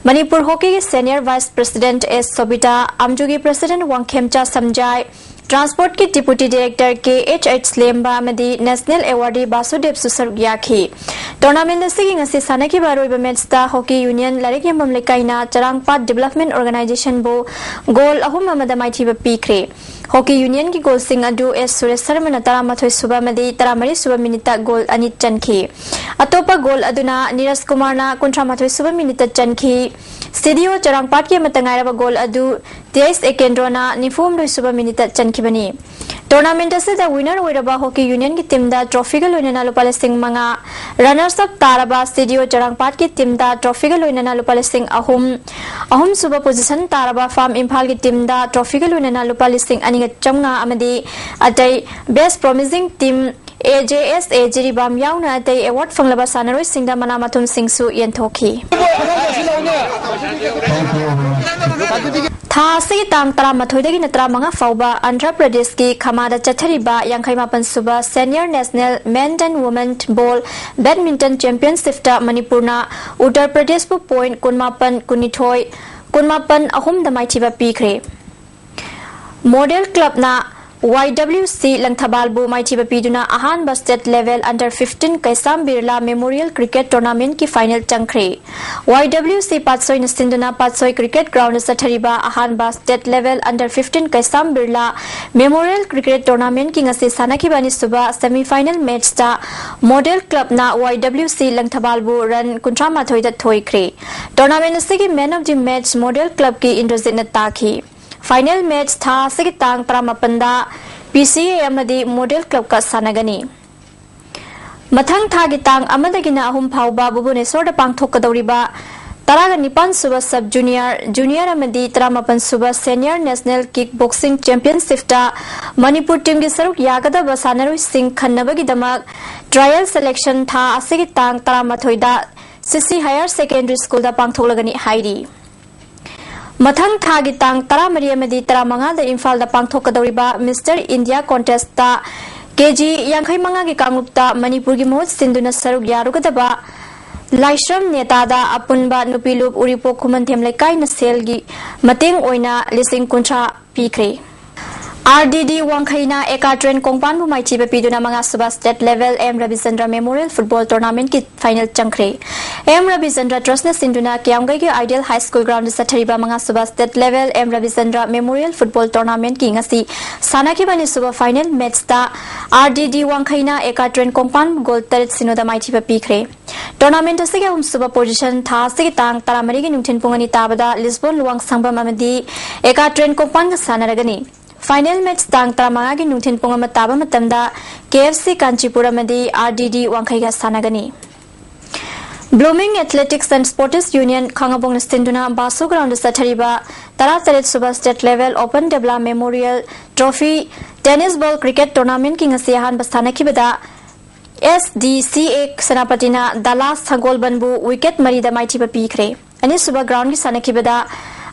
Manipur ꯍꯣꯀꯤꯒꯤ senior vice president S Sobita, ꯑꯝꯖꯨꯒꯤ ꯄ꯭ꯔꯁꯤꯗꯦꯟꯠ ꯋꯥꯡꯈꯦꯝꯆꯥ ꯁꯝꯖꯥꯏ, ꯇ꯭ꯔꯥꯟꯁꯄꯣꯔꯠꯀꯤ deputy director K H H Lemba ꯑꯃꯗꯤ ꯅꯦꯁꯅꯦꯜ ꯑꯦꯋꯥꯔꯗꯤ ꯕꯥꯁꯨꯗꯦꯕꯁꯨ ꯁꯔꯨꯛ ꯌꯥꯈꯤ꯫ ꯇꯣꯔꯅꯥꯃꯦꯟꯠ ꯑꯁꯤꯒꯤ ꯉꯁꯤ ꯁꯥꯟꯅꯈꯤꯕ ꯑꯔꯣꯏꯕ ꯃꯦꯠꯆꯇ ꯍꯣꯀꯤ ꯌꯨꯅꯤꯌꯟ ꯂꯩꯔꯛ ꯌꯦꯡꯐꯝ ꯂꯩꯀꯥꯏꯅ ꯆꯔꯥꯡꯄꯥꯠ ꯗꯤꯕꯦꯂꯞꯃꯦꯟꯠ ꯑꯣꯔꯒꯅꯥꯏꯖꯦꯁꯟꯕꯨ ꯒꯣꯜ ꯑꯍꯨꯝ ꯑꯃꯗ ꯃꯥꯏꯊꯤꯕ ꯄꯤꯈ꯭ꯔꯦ꯫ ꯍꯣꯀꯤ ꯌꯨꯅꯤꯌꯟꯒꯤ ꯒꯣꯜꯁꯤꯡ ꯑꯗꯨ ꯑꯦꯁ ꯁꯨꯔꯦꯁ ꯁꯔꯃꯅ ꯇꯔꯥꯃꯥꯊꯣꯏ ꯁꯨꯕ ꯑꯃꯗꯤ ꯇꯔꯥꯃꯔꯤ ꯁꯨꯕ ꯃꯤꯅꯤꯠꯇ ꯒꯣꯜ ꯑꯅꯤ ꯆꯟꯈꯤ꯫ ꯑꯇꯣꯞꯄ ꯒꯣꯜ ꯑꯗꯨꯅ ꯅꯤꯔꯖ ꯀꯨꯃꯥꯔꯅ ꯀꯨꯟꯊ꯭ꯔꯥ ꯃꯥꯊꯣꯏ ꯁꯨꯕ ꯃꯤꯅꯤꯠꯇ ꯆꯟꯈꯤ꯫ ꯁꯤꯗꯤꯑꯣ ꯆꯔꯥꯡꯄꯥꯠꯀꯤ ꯑꯃꯠꯇ ꯉꯥꯏꯔꯕ ꯒꯣꯜ ꯑꯗꯨ ꯇꯤ ꯑꯩꯆ ꯑꯦ ꯀꯦꯟꯗ꯭ꯔꯣꯅ ꯅꯤꯐꯨ ꯍꯨꯝꯗꯣꯏ ꯁꯨꯕ ꯃꯤꯅꯤꯠꯇ ꯆꯟꯈꯤꯕꯅꯤ꯫ ꯇꯣꯔꯅꯥꯃꯦꯟꯠ ꯑꯁꯤꯗ ꯋꯤꯅꯔ ꯑꯣꯏꯔꯕ ꯍꯣꯀꯤ ꯌꯨꯅꯤꯌꯟꯒꯤ ꯇꯤꯝꯗ ꯇ꯭ꯔꯣꯐꯤꯒ ꯂꯣꯏꯅꯅ ꯂꯨꯄꯥ ꯂꯤꯁꯤꯡ ꯃꯉꯥ, ꯔꯅꯔꯁ ꯑꯞ ꯇꯥꯔꯕ ꯁꯤꯗꯤꯑꯣ ꯆꯔꯥꯡꯄꯥꯠꯀꯤ ꯇꯤꯝꯗ ꯇ꯭ꯔꯣꯐꯤꯒ ꯂꯣꯏꯅꯅ ꯂꯨꯄꯥ ꯂꯤꯁꯤꯡ ꯑꯍꯨꯝ, ꯑꯍꯨꯝꯁꯨꯕ ꯄꯣꯖꯤꯁꯟ ꯇꯥꯔꯕ ꯐꯥꯝ ꯏꯝꯐꯥꯜꯒꯤ ꯇꯤꯝꯗ ꯇ꯭ꯔꯣꯐꯤꯒ ꯂꯣꯏꯅꯅ ꯂꯨꯄꯥ ꯂꯤꯁꯤꯡ ꯑꯅꯤꯒ ꯆꯥꯝꯃꯉꯥ ꯑꯃꯗꯤ ꯑꯇꯩ ꯕꯦꯁ ꯄ꯭ꯔꯣꯃꯤꯁꯤꯡ ꯇꯤꯝ ꯑꯦ ꯖꯦ ꯑꯦꯁ ꯑꯦ ꯖꯤꯔꯤꯕꯥꯝ ꯌꯥꯎꯅ ꯑꯇꯩ ꯑꯦꯋꯥꯔꯗ ꯐꯪꯂꯕ ꯁꯥꯟꯅꯔꯣꯏꯁꯤꯡꯗ ꯃꯅꯥ ꯃꯊꯨꯝꯁꯤꯡꯁꯨ ꯌꯦꯟꯊꯣꯛꯈꯤ꯫ ꯊꯥ ꯑꯁꯤꯒꯤ ꯇꯥꯡ ꯇꯔꯥꯃꯥꯊꯣꯏꯗꯒꯤꯅ ꯇꯔꯥꯃꯉꯥ ꯐꯥꯎꯕ ꯑꯟꯙ꯭ꯔ ꯄ꯭ꯔꯗꯦꯁꯀꯤ ꯈꯃꯥꯗ ꯆꯠꯊꯔꯤꯕ ꯌꯥꯡꯈꯩ ꯃꯥꯄꯟ ꯁꯨꯕ senior national men and women ball badminton ꯆꯦꯝꯄꯤꯌꯟꯁꯤꯞꯇ ꯃꯅꯤꯄꯨꯔꯅ ꯎꯠꯇꯔ ꯄ꯭ꯔꯗꯦꯁꯄꯨ ꯄꯣꯏꯟꯠ ꯀꯨꯟꯃꯥꯄꯟ, ꯀꯨꯟꯅꯤꯊꯣꯏ, ꯀꯨꯟꯃꯥꯄꯟ, ꯑꯍꯨꯝꯗ ꯃꯥꯏꯊꯤꯕ ꯄꯤꯈ꯭ꯔꯦ꯫ ꯃꯣꯗꯦꯜ ꯀ꯭ꯂꯕꯅ ꯋꯥꯏ ꯗꯕ꯭ꯂꯤꯎ ꯁꯤ ꯂꯪꯊꯕꯥꯜꯕꯨ ꯃꯥꯏꯊꯤꯕ ꯄꯤꯗꯨꯅ ꯑꯍꯥꯟꯕ state level under fifteen Keisham Birla memorial cricket ꯇꯣꯔꯅꯥꯃꯦꯟꯠꯀꯤ ꯐꯥꯏꯅꯦꯜ ꯆꯪꯈ꯭ꯔꯦ꯫ ꯋꯥꯏ ꯗꯕ꯭ꯂꯤꯎ ꯁꯤ ꯄꯥꯠꯁꯣꯏꯅ ꯁꯤꯟꯗꯨꯅ ꯄꯥꯠꯁꯣꯏ ꯀ꯭ꯔꯤꯀꯦꯠ ꯒ꯭ꯔꯥꯎꯟꯗ ꯆꯠꯊꯔꯤꯕ ꯑꯍꯥꯟꯕ state level under fifteen Keisham Birla memorial cricket ꯇꯣꯔꯅꯥꯃꯦꯟꯠꯀꯤ ꯉꯁꯤ ꯁꯥꯟꯅꯈꯤꯕ ꯑꯅꯤꯁꯨꯕ ꯁꯦꯃꯤ ꯐꯥꯏꯅꯦꯜ ꯃꯦꯠꯆꯇ ꯃꯣꯗꯦꯜ ꯀ꯭ꯂꯕꯅ ꯋꯥꯏ ꯗꯕ꯭ꯂꯤꯎ ꯁꯤ ꯂꯪꯊꯕꯥꯜꯕꯨ ꯔꯟ ꯀꯨꯟꯊ꯭ꯔꯥ ꯃꯥꯊꯣꯏꯗ ꯊꯣꯏꯈ꯭ꯔꯦ꯫ ꯇꯣꯔꯅꯥꯃꯦꯟꯠ ꯑꯁꯤꯒꯤ man of the match model ꯀ꯭ꯂꯕꯀꯤ ꯏꯟꯗ꯭ꯔꯖꯤꯠꯅ ꯇꯥꯈꯤ꯫ ꯐꯥꯏꯅꯦꯜ ꯃꯦꯠꯆ ꯊꯥ ꯑꯁꯤꯒꯤ ꯇꯥꯡ ꯇꯔꯥꯃꯥꯄꯟꯗ ꯄꯤ ꯁꯤ ꯑꯦ ꯑꯃꯗꯤ ꯃꯣꯗꯦꯜ ꯀ꯭ꯂꯕꯀ ꯁꯥꯟꯅꯒꯅꯤ꯫ ꯃꯊꯪ ꯊꯥꯒꯤ ꯇꯥꯡ ꯑꯃꯗꯒꯤꯅ ꯑꯍꯨꯝ ꯐꯥꯎꯕ ꯚꯨꯕꯅꯦꯁꯣꯔꯗ ꯄꯥꯡꯊꯣꯛꯀꯗꯧꯔꯤꯕ ꯇꯔꯥꯒ ꯅꯤꯄꯥꯟ ꯁꯨꯕ Sub Junior, Junior ꯑꯃꯗꯤ ꯇꯔꯥꯃꯥꯄꯟ ꯁꯨꯕ Senior National Kick Boxing Championshipꯇ Manipur teamꯒꯤ ꯁꯔꯨꯛ ꯌꯥꯒꯗꯕ ꯁꯥꯟꯅꯔꯣꯏꯁꯤꯡ ꯈꯟꯅꯕꯒꯤꯗꯃꯛ trial selection ꯊꯥ ꯑꯁꯤꯒꯤ ꯇꯥꯡ ꯇꯔꯥꯃꯥꯊꯣꯏꯗ C C Higher Secondary Schoolꯗ ꯄꯥꯡꯊꯣꯛꯂꯒꯅꯤ ꯍꯥꯏꯔꯤ꯫ ꯃꯊꯪ ꯊꯥꯒꯤ ꯇꯥꯡ ꯇꯔꯥꯃꯔꯤ ꯑꯃꯗꯤ ꯇꯔꯥꯃꯉꯥꯗ ꯏꯝꯐꯥꯜꯗ ꯄꯥꯡꯊꯣꯛꯀꯗꯧꯔꯤꯕ Mister India contestꯇ KG ꯌꯥꯡꯈꯩ ꯃꯉꯥꯒꯤ ꯀꯥꯡꯂꯨꯞꯇ ꯃꯅꯤꯄꯨꯔꯒꯤ ꯃꯍꯨꯠ ꯁꯤꯟꯗꯨꯅ ꯁꯔꯨꯛ ꯌꯥꯔꯨꯒꯗꯕ ꯂꯥꯏꯁ꯭ꯔꯝ ꯅꯦꯇꯥꯗ ꯑꯄꯨꯟꯕ ꯅꯨꯄꯤ ꯂꯨꯞ ꯎꯔꯤꯄꯣꯛ ꯈꯨꯃꯟꯊꯦꯝ ꯂꯩꯀꯥꯏꯅ ꯁꯦꯜꯒꯤ ꯃꯇꯦꯡ ꯑꯣꯏꯅ ꯂꯤꯁꯤꯡ ꯀꯨꯟꯊ꯭ꯔꯥ ꯄꯤꯈ꯭ꯔꯦ꯫ R D D ꯋꯥꯡꯈꯩꯅ ꯑꯦꯀꯥ ꯇ꯭ꯔꯦꯟ ꯀꯣꯡꯄꯥꯟꯕꯨ ꯃꯥꯏꯊꯤꯕ ꯄꯤꯗꯨꯅ ꯃꯉꯥꯁꯨꯕ State Level M Ravichandra Memorial Football Tournamentꯀꯤ final ꯆꯪꯈ꯭ꯔꯦ꯫ M Ravichandra Trustꯅ ꯁꯤꯟꯗꯨꯅ ꯀꯤꯌꯥꯝꯒꯩꯒꯤ Ideal High School groundꯗ ꯆꯠꯊꯔꯤꯕ ꯃꯉꯥꯁꯨꯕ State Level M Ravichandra Memorial Football Tournamentꯀꯤ ꯉꯁꯤ ꯁꯥꯟꯅꯈꯤꯕ ꯑꯅꯤꯁꯨꯕ final matchꯇ R D D ꯋꯥꯡꯈꯩꯅ ꯑꯦꯀꯥ ꯇ꯭ꯔꯦꯟ ꯀꯣꯡꯄꯥꯟ goal ꯇꯔꯦꯠ ꯁꯤꯅꯣꯗ ꯃꯥꯏꯊꯤꯕ ꯄꯤꯈ꯭ꯔꯦ꯫ Tournament ꯑꯁꯤꯒꯤ ꯑꯍꯨꯝꯁꯨꯕ position ꯊꯥ ꯑꯁꯤꯒꯤ ꯇꯥꯡ ꯇꯔꯥꯃꯔꯤꯒꯤ ꯅꯨꯡꯊꯤꯜ ꯄꯨꯡ ꯑꯅꯤ ꯇꯥꯕꯗ ꯂꯤꯁꯕꯣꯟ ꯂꯨꯋꯥꯡꯁꯪꯕꯝ ꯑꯃꯗꯤ ꯑꯦꯀꯥ ꯇ꯭ꯔꯦꯟ ꯀꯣꯡꯄꯥꯟꯒ ꯁꯥꯟꯅꯔꯒꯅꯤ꯫ Final match ꯇꯥꯡ ꯇꯔꯥꯃꯉꯥꯒꯤ ꯅꯨꯡꯊꯤꯜ ꯄꯨꯡ ꯑꯃ ꯇꯥꯕ ꯃꯇꯝꯗ K F C ꯀꯥꯟꯆꯤꯄꯨꯔ ꯑꯃꯗꯤ R D D ꯋꯥꯡꯈꯩꯒ ꯁꯥꯟꯅꯒꯅꯤ꯫ Blooming Athletics and Sports Union ꯈꯥꯉꯕꯣꯛꯅ ꯁꯤꯟꯗꯨꯅ ꯕꯥꯁꯨ groundꯗ ꯆꯠꯊꯔꯤꯕ ꯇꯔꯥꯇꯔꯦꯠ ꯁꯨꯕ State Level Open Debla Memorial Trophy Tennis Ball Cricket Tournamentꯀꯤ ꯉꯁꯤ ꯑꯍꯥꯟꯕ ꯁꯥꯟꯅꯈꯤꯕꯗ S D C A ꯁꯦꯅꯥꯄꯇꯤꯅ ꯗꯂꯥꯁ ꯁꯒꯣꯜꯕꯟꯕꯨ wicket ꯃꯔꯤꯗ ꯃꯥꯏꯊꯤꯕ ꯄꯤꯈ꯭ꯔꯦ꯫ ꯑꯅꯤꯁꯨꯕ groundꯒꯤ ꯁꯥꯟꯅꯈꯤꯕꯗ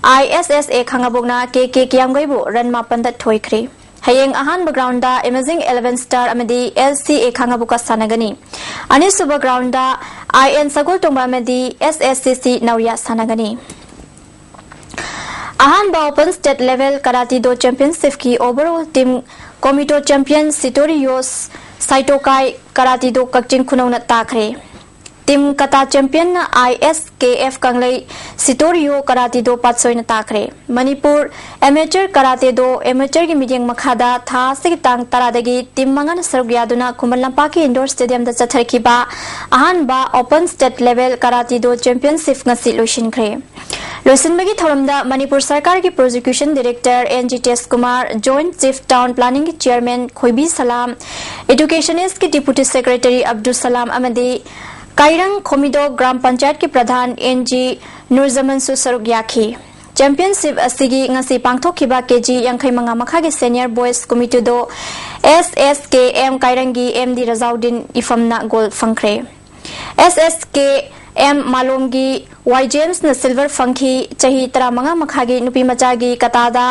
I S S A ꯈꯥꯉꯕꯣꯛꯅ K K ꯀꯤꯌꯥꯝꯒꯩꯕꯨ run ꯃꯥꯄꯟꯗ ꯊꯣꯏꯈ꯭ꯔꯦ꯫ ꯍꯌꯦꯡ ꯑꯍꯥꯟꯕ groundꯗ Amazing Eleven Star ꯑꯃꯗꯤ L C A ꯈꯥꯉꯕꯣꯛꯀ ꯁꯥꯟꯅꯒꯅꯤ꯫ ꯑꯅꯤꯁꯨꯕ groundꯗ I N ꯁꯒꯣꯜꯇꯣꯡꯕ ꯑꯃꯗꯤ S S C C ꯅꯧꯔꯤꯌꯥ ꯁꯥꯟꯅꯒꯅꯤ꯫ ꯑꯍꯥꯟꯕ Open State Level Karate Do Championshipꯀꯤ overall team Komito champion Sitoriyo Saitokai Karate Do ꯀꯛꯆꯤꯡ ꯈꯨꯅꯧꯅ ꯇꯥꯈ꯭ꯔꯦ꯫ Team Kata championꯅ I S K F ꯀꯪꯂꯩ Sitoriyo Karate Do ꯄꯥꯠꯁꯣꯏꯅ ꯇꯥꯈ꯭ꯔꯦ꯫ Manipur Amateur Karate Do amateurꯒꯤ ꯃꯤꯠꯌꯦꯡ ꯃꯈꯥꯗ ꯊꯥ ꯑꯁꯤꯒꯤ ꯇꯥꯡ ꯇꯔꯥꯗꯒꯤ team ꯃꯉꯥꯅ ꯁꯔꯨꯛ ꯌꯥꯗꯨꯅ ꯈꯨꯃꯟ ꯂꯝꯄꯥꯛꯀꯤ indoor stadiumꯗ ꯆꯠꯊꯔꯛꯈꯤꯕ ꯑꯍꯥꯟꯕ Open State Level Karate Do Championship ꯉꯁꯤ ꯂꯣꯏꯁꯤꯟꯈ꯭ꯔꯦ꯫ ꯂꯣꯏꯁꯤꯟꯕꯒꯤ ꯊꯧꯔꯝꯗ ꯃꯅꯤꯄꯨꯔ ꯁꯔꯀꯥꯔꯒꯤ Prosecution Director N G ꯇꯦꯖꯀꯨꯃꯥꯔ, Joint Chief Town Planningꯒꯤ Chairman ꯈꯣꯏꯕꯤ ꯁꯂꯥꯝ, Educationistꯀꯤ Deputy Secretary ꯑꯕꯗꯨꯜ ꯁꯂꯥꯝ ꯑꯃꯗꯤ ꯀꯥꯏꯔꯪ ꯈꯣꯃꯤꯗꯣ ꯒ꯭ꯔꯥꯝ ꯄꯟꯆꯥꯌꯠꯀꯤ ꯄ꯭ꯔꯙꯥꯟ ꯑꯦꯟ ꯖꯤ ꯅꯨꯔꯖꯃꯟꯁꯨ ꯁꯔꯨꯛ ꯌꯥꯈꯤ꯫ ꯆꯦꯝꯄꯤꯌꯟꯁꯤꯞ ꯑꯁꯤꯒꯤ ꯉꯁꯤ ꯄꯥꯡꯊꯣꯛꯈꯤꯕ ꯀꯦ ꯖꯤ ꯌꯥꯡꯈꯩ ꯃꯉꯥ ꯃꯈꯥꯒꯤ ꯁꯦꯅꯤꯌꯔ ꯕꯣꯏꯁ ꯀꯨꯃꯤꯇꯨꯗꯣ ꯑꯦꯁ ꯑꯦꯁ ꯀꯦ M ꯀꯥꯏꯔꯪꯒꯤ M D Rajauddin ꯏꯐꯝꯅ goal ꯐꯪꯈ꯭ꯔꯦ꯫ ꯑꯦꯁ ꯑꯦꯁ ꯀꯦ ꯑꯦꯝ ꯃꯥꯂꯣꯝꯒꯤ ꯋꯥꯏ ꯖꯦꯝꯁꯅ ꯁꯤꯜꯚꯔ ꯐꯪꯈꯤ꯫ ꯆꯍꯤ ꯇꯔꯥꯃꯉꯥ ꯃꯈꯥꯒꯤ ꯅꯨꯄꯤ ꯃꯆꯥꯒꯤ ꯀꯇꯥꯗ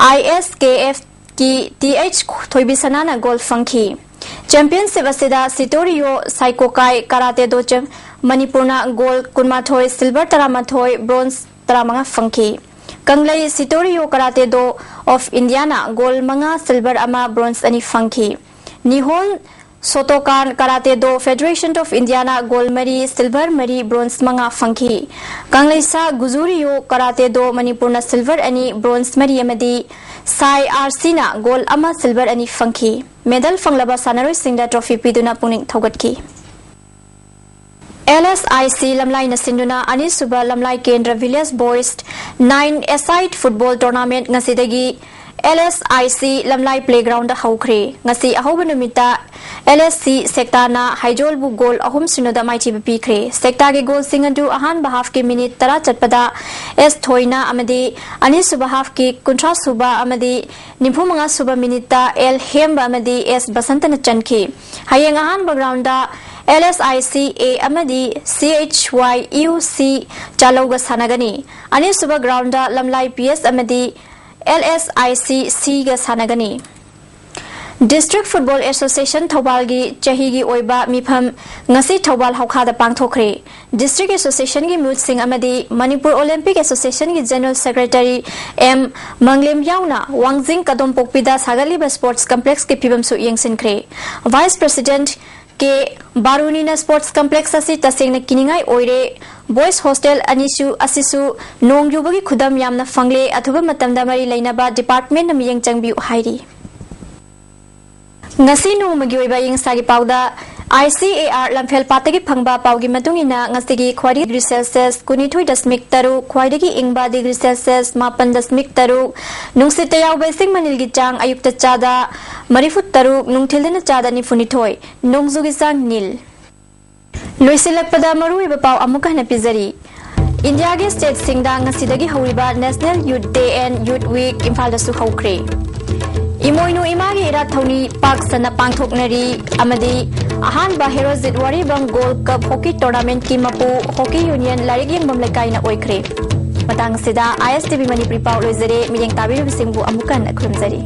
ꯑꯥꯏ ꯑꯦꯁ ꯀꯦ ꯑꯦꯐ ꯀꯤ ꯇꯤ ꯑꯩꯆ ꯊꯣꯏꯕꯤꯁꯅꯥꯅ ꯒꯣꯜ ꯐꯪꯈꯤ꯫ ꯆꯦꯝꯄꯤꯌꯟꯁꯤꯞ ꯑꯁꯤꯗ ꯁꯤꯇꯣꯔꯤꯌꯣ ꯁꯥꯏꯀꯣꯀꯥꯏ ꯀꯔꯥꯇꯦꯗꯣ ꯆꯦꯝ-, ꯃꯅꯤꯄꯨꯔꯅ ꯒꯣꯜ ꯀꯨꯟꯃꯥꯊꯣꯏ, ꯁꯤꯜꯚꯔ ꯇꯔꯥꯃꯥꯊꯣꯏ, ꯕ꯭ꯔꯣꯟꯖ ꯇꯔꯥꯃꯉꯥ ꯐꯪꯈꯤ꯫ ꯀꯪꯂꯩ ꯁꯤꯇꯣꯔꯤꯌꯣ ꯀꯔꯥꯇꯦꯗꯣ ꯑꯣꯐ ꯏꯟꯗꯤꯌꯥꯅ ꯒꯣꯜ ꯃꯉꯥ, ꯁꯤꯜꯚꯔ ꯑꯃ, ꯕ꯭ꯔꯣꯟꯖ ꯑꯅꯤ ꯐꯪꯈꯤ꯫ ꯅꯤꯍꯣꯟ ꯁꯣꯇꯣꯀꯥꯟ ꯀꯔꯥꯇꯦꯗꯣ ꯐꯦꯗꯔꯦꯁꯟ ꯑꯣꯐ ꯏꯟꯗꯤꯌꯥꯅ ꯒꯣꯜ ꯃꯔꯤ, ꯁꯤꯜꯚꯔ ꯃꯔꯤ, ꯕ꯭ꯔꯣꯟꯖ ꯃꯉꯥ ꯐꯪꯈꯤ꯫ ꯀꯪꯂꯩꯁꯥ ꯒꯨꯖꯨꯔꯤꯌꯣ ꯀꯔꯥꯇꯦꯗꯣ ꯃꯅꯤꯄꯨꯔꯅ ꯁꯤꯜꯚꯔ ꯑꯅꯤ, ꯕ꯭ꯔꯣꯟꯖ ꯃꯔꯤ ꯑꯃꯗꯤ ꯁꯥꯏ ꯑꯥꯔ ꯁꯤꯅ ꯒꯣꯜ ꯑꯃ, ꯁꯤꯜꯚꯔ ꯑꯅꯤ ꯐꯪꯈꯤ꯫ ꯃꯦꯗꯜ ꯐꯪꯂꯕ ꯁꯥꯟꯅꯔꯣꯏꯁꯤꯡꯗ ꯇ꯭ꯔꯣꯐꯤ ꯄꯤꯗꯨꯅ ꯄꯨꯛꯅꯤꯡ ꯊꯧꯒꯠꯈꯤ꯫ ꯑꯦꯜ ꯑꯦꯁ ꯑꯥꯏ ꯁꯤ ꯂꯝꯂꯥꯏꯅ ꯁꯤꯟꯗꯨꯅ ꯑꯅꯤꯁꯨꯕ Lamlai Kendra village boys nine aside football tournament ꯉꯁꯤꯗꯒꯤ L S I C Lamlai playground ꯍꯧꯈ꯭ꯔꯦ꯫ ꯉꯁꯤ ꯑꯍꯧꯕ ꯅꯨꯃꯤꯠꯇ ꯑꯦꯜ ꯑꯦꯁ ꯁꯤ ꯁꯦꯛꯇꯥꯅ ꯍꯥꯏꯖꯣꯜꯕꯨ ꯒꯣꯜ ꯑꯍꯨꯝ ꯁꯤꯅꯣꯗ ꯃꯥꯏꯊꯤꯕ ꯄꯤꯈ꯭ꯔꯦ꯫ ꯁꯦꯛꯇꯥꯒꯤ ꯒꯣꯜꯁꯤꯡ ꯑꯗꯨ ꯑꯍꯥꯟꯕ ꯍꯥꯐꯀꯤ ꯃꯤꯅꯤꯠ ꯇꯔꯥ ꯆꯠꯄꯗ ꯑꯦꯁ ꯊꯣꯏꯅ ꯑꯃꯗꯤ ꯑꯅꯤꯁꯨꯕ ꯍꯥꯐꯀꯤ ꯀꯨꯟꯊ꯭ꯔꯥ ꯁꯨꯕ ꯑꯃꯗꯤ ꯅꯤꯐꯨ ꯃꯉꯥ ꯁꯨꯕ ꯃꯤꯅꯤꯠꯇ ꯑꯦꯜ ꯍꯦꯝꯕ ꯑꯃꯗꯤ ꯑꯦꯁ ꯕꯁꯟꯇꯅ ꯆꯟꯈꯤ꯫ ꯍꯌꯦꯡ ꯑꯍꯥꯟꯕ ꯒ꯭ꯔꯥꯎꯟꯗ ꯑꯦꯜ ꯑꯦꯁ ꯑꯥꯏ ꯁꯤ ꯑꯦ ꯑꯃꯗꯤ ꯁꯤ ꯑꯩꯆ ꯋꯥꯏ ꯌꯨ ꯁꯤ ꯆꯥꯂꯧꯒ ꯁꯥꯟꯅꯒꯅꯤ꯫ ꯑꯅꯤꯁꯨꯕ ꯒ꯭ꯔꯥꯎꯟꯗ ꯂꯝꯂꯥꯏ ꯄꯤ ꯑꯦꯁ ꯑꯃꯗꯤ ꯑꯦꯜ ꯑꯦꯁ ꯑꯥꯏ ꯁꯤ ꯁꯤꯒ ꯁꯥꯟꯅꯒꯅꯤ꯫ ꯗꯤꯁꯇ꯭ꯔꯤꯛ ꯐꯨꯠꯕꯣꯜ ꯑꯦꯁꯣꯁꯤꯌꯦꯁꯟ ꯊꯧꯕꯥꯜꯒꯤ ꯆꯍꯤꯒꯤ ꯑꯣꯏꯕ ꯃꯤꯐꯝ ꯉꯁꯤ ꯊꯧꯕꯥꯜ ꯍꯧꯈꯥꯗ ꯄꯥꯡꯊꯣꯛꯈ꯭ꯔꯦ꯫ ꯗꯤꯁꯇ꯭ꯔꯤꯛ ꯑꯦꯁꯣꯁꯤꯌꯦꯁꯟꯒꯤ ꯃꯤꯍꯨꯠꯁꯤꯡ ꯑꯃꯗꯤ ꯃꯅꯤꯄꯨꯔ ꯑꯣꯂꯦꯝꯄꯤꯛ ꯑꯦꯁꯣꯁꯤꯌꯦꯁꯟꯒꯤ ꯖꯦꯅꯔꯦꯜ ꯁꯦꯀ꯭ꯔꯦꯇꯔꯤ ꯑꯦꯝ ꯃꯪꯂꯦꯝ ꯌꯥꯎꯅ ꯋꯥꯡꯖꯤꯡ ꯀꯗꯣꯝꯄꯣꯛꯄꯤꯗ ꯁꯥꯒꯠꯂꯤꯕ ꯁ꯭ꯄꯣꯔꯠꯁ ꯀꯝꯄ꯭ꯂꯦꯛꯁꯀꯤ ꯐꯤꯕꯝꯁꯨ ꯌꯦꯡꯁꯤꯟꯈ꯭ꯔꯦ꯫ ꯚꯥꯏꯁ ꯄ꯭ꯔꯦꯁꯤꯗꯦꯟꯠ ꯀꯦ ꯕꯥꯔꯨꯅꯤꯅ ꯁ꯭ꯄꯣꯔꯠꯁ ꯀꯝꯄ꯭ꯂꯦꯛꯁ ꯑꯁꯤ ꯇꯁꯦꯡꯅ ꯀꯤꯅꯤꯡꯉꯥꯏ ꯑꯣꯏꯔꯦ꯫ ꯕꯣꯏꯁ ꯍꯣꯁꯇꯦꯜ ꯑꯅꯤꯁꯨ ꯑꯁꯤꯁꯨ ꯅꯣꯡ ꯌꯨꯕꯒꯤ ꯈꯨꯗꯝ ꯌꯥꯝꯅ ꯐꯪꯂꯦ꯫ ꯑꯊꯨꯕ ꯃꯇꯝꯗ ꯃꯔꯤ ꯂꯩꯅꯕ ꯗꯤꯄꯥꯔꯠꯃꯦꯟꯠꯅ ꯃꯤꯠꯌꯦꯡ ꯆꯪꯕꯤꯌꯨ ꯍꯥꯏꯔꯤ꯫ ꯉꯁꯤ ꯅꯣꯡꯃꯒꯤ ꯑꯣꯏꯕ ꯑꯏꯪ ꯑꯁꯥꯒꯤ ꯄꯥꯎꯗ ꯑꯥꯏ ꯁꯤ ꯑꯦ ꯑꯥꯔ ꯂꯝꯐꯦꯜ ꯄꯥꯠꯇꯒꯤ ꯐꯪꯕ ꯄꯥꯎꯒꯤ ꯃꯇꯨꯡ ꯏꯟꯅ ꯉꯁꯤꯒꯤ ꯈ꯭ꯋꯥꯏꯗꯒꯤ ꯗꯤꯒ꯭ꯔꯤ ꯁꯦꯜꯁꯤꯌꯁ ꯀꯨꯟꯅꯤꯊꯣꯏ ꯗꯁꯃꯤꯛ ꯇꯔꯨꯛ, ꯈ꯭ꯋꯥꯏꯗꯒꯤ ꯏꯪꯕ ꯗꯤꯒ꯭ꯔꯤ ꯁꯦꯜꯁꯤꯌꯁ ꯃꯥꯄꯟ ꯗꯁꯃꯤꯛ ꯇꯔꯨꯛ, ꯅꯨꯡꯁꯤꯠꯇ ꯌꯥꯎꯕ ꯏꯁꯤꯡ ꯃꯅꯤꯜꯒꯤ ꯆꯥꯡ ꯑꯌꯨꯛꯇ ꯆꯥꯗ ꯃꯔꯤꯐꯨ ꯇꯔꯨꯛ, ꯅꯨꯡꯊꯤꯜꯗꯅ ꯆꯥꯗ ꯅꯤꯐꯨ ꯅꯤꯊꯣꯏ, ꯅꯣꯡꯖꯨꯒꯤ ꯆꯥꯡ ꯅꯤꯜ꯫ ꯂꯣꯏꯁꯤꯜꯂꯛꯄꯗ ꯃꯔꯨꯑꯣꯏꯕ ꯄꯥꯎ ꯑꯃꯨꯛ ꯍꯟꯅ ꯄꯤꯖꯔꯤ꯫ ꯏꯟꯗꯤꯌꯥꯒꯤ ꯁ꯭ꯇꯦꯠꯁꯤꯡꯗ ꯉꯁꯤꯗꯒꯤ ꯍꯧꯔꯤꯕ National Youth Day and Youth Week ꯏꯝꯐꯥꯜꯗꯁꯨ ꯍꯧꯈ꯭ꯔꯦ꯫ ꯏꯃꯣꯏꯅꯨ ꯏꯃꯥꯒꯤ ꯏꯔꯥꯠ ꯊꯧꯅꯤ ꯄꯥꯛ ꯁꯟꯅ ꯄꯥꯡꯊꯣꯛꯅꯔꯤ ꯑꯃꯗꯤ ꯑꯍꯥꯟꯕ ꯍꯦꯔꯣꯖꯤꯠ ꯋꯥꯔꯤꯕꯝ ꯒꯣꯜ ꯀꯞ ꯍꯣꯀꯤ ꯇꯣꯔꯅꯥꯃꯦꯟꯠꯀꯤ ꯃꯄꯨ ꯍꯣꯀꯤ ꯌꯨꯅꯤꯌꯟ ꯂꯥꯏꯔꯤꯛ ꯌꯦꯡꯐꯝ ꯂꯩꯀꯥꯏꯅ ꯑꯣꯏꯈ꯭ꯔꯦ꯫ ꯃꯇꯥꯡ ꯑꯁꯤꯗ ISTV ꯃꯅꯤꯄꯨꯔꯤ ꯄꯥꯎ ꯂꯣꯏꯖꯔꯦ꯫ ꯃꯤꯠꯌꯦꯡ ꯇꯥꯕꯤꯔꯤꯕꯁꯤꯡꯕꯨ ꯑꯃꯨꯛ ꯍꯟꯅ ꯈꯨꯔꯨꯝꯖꯔꯤ꯫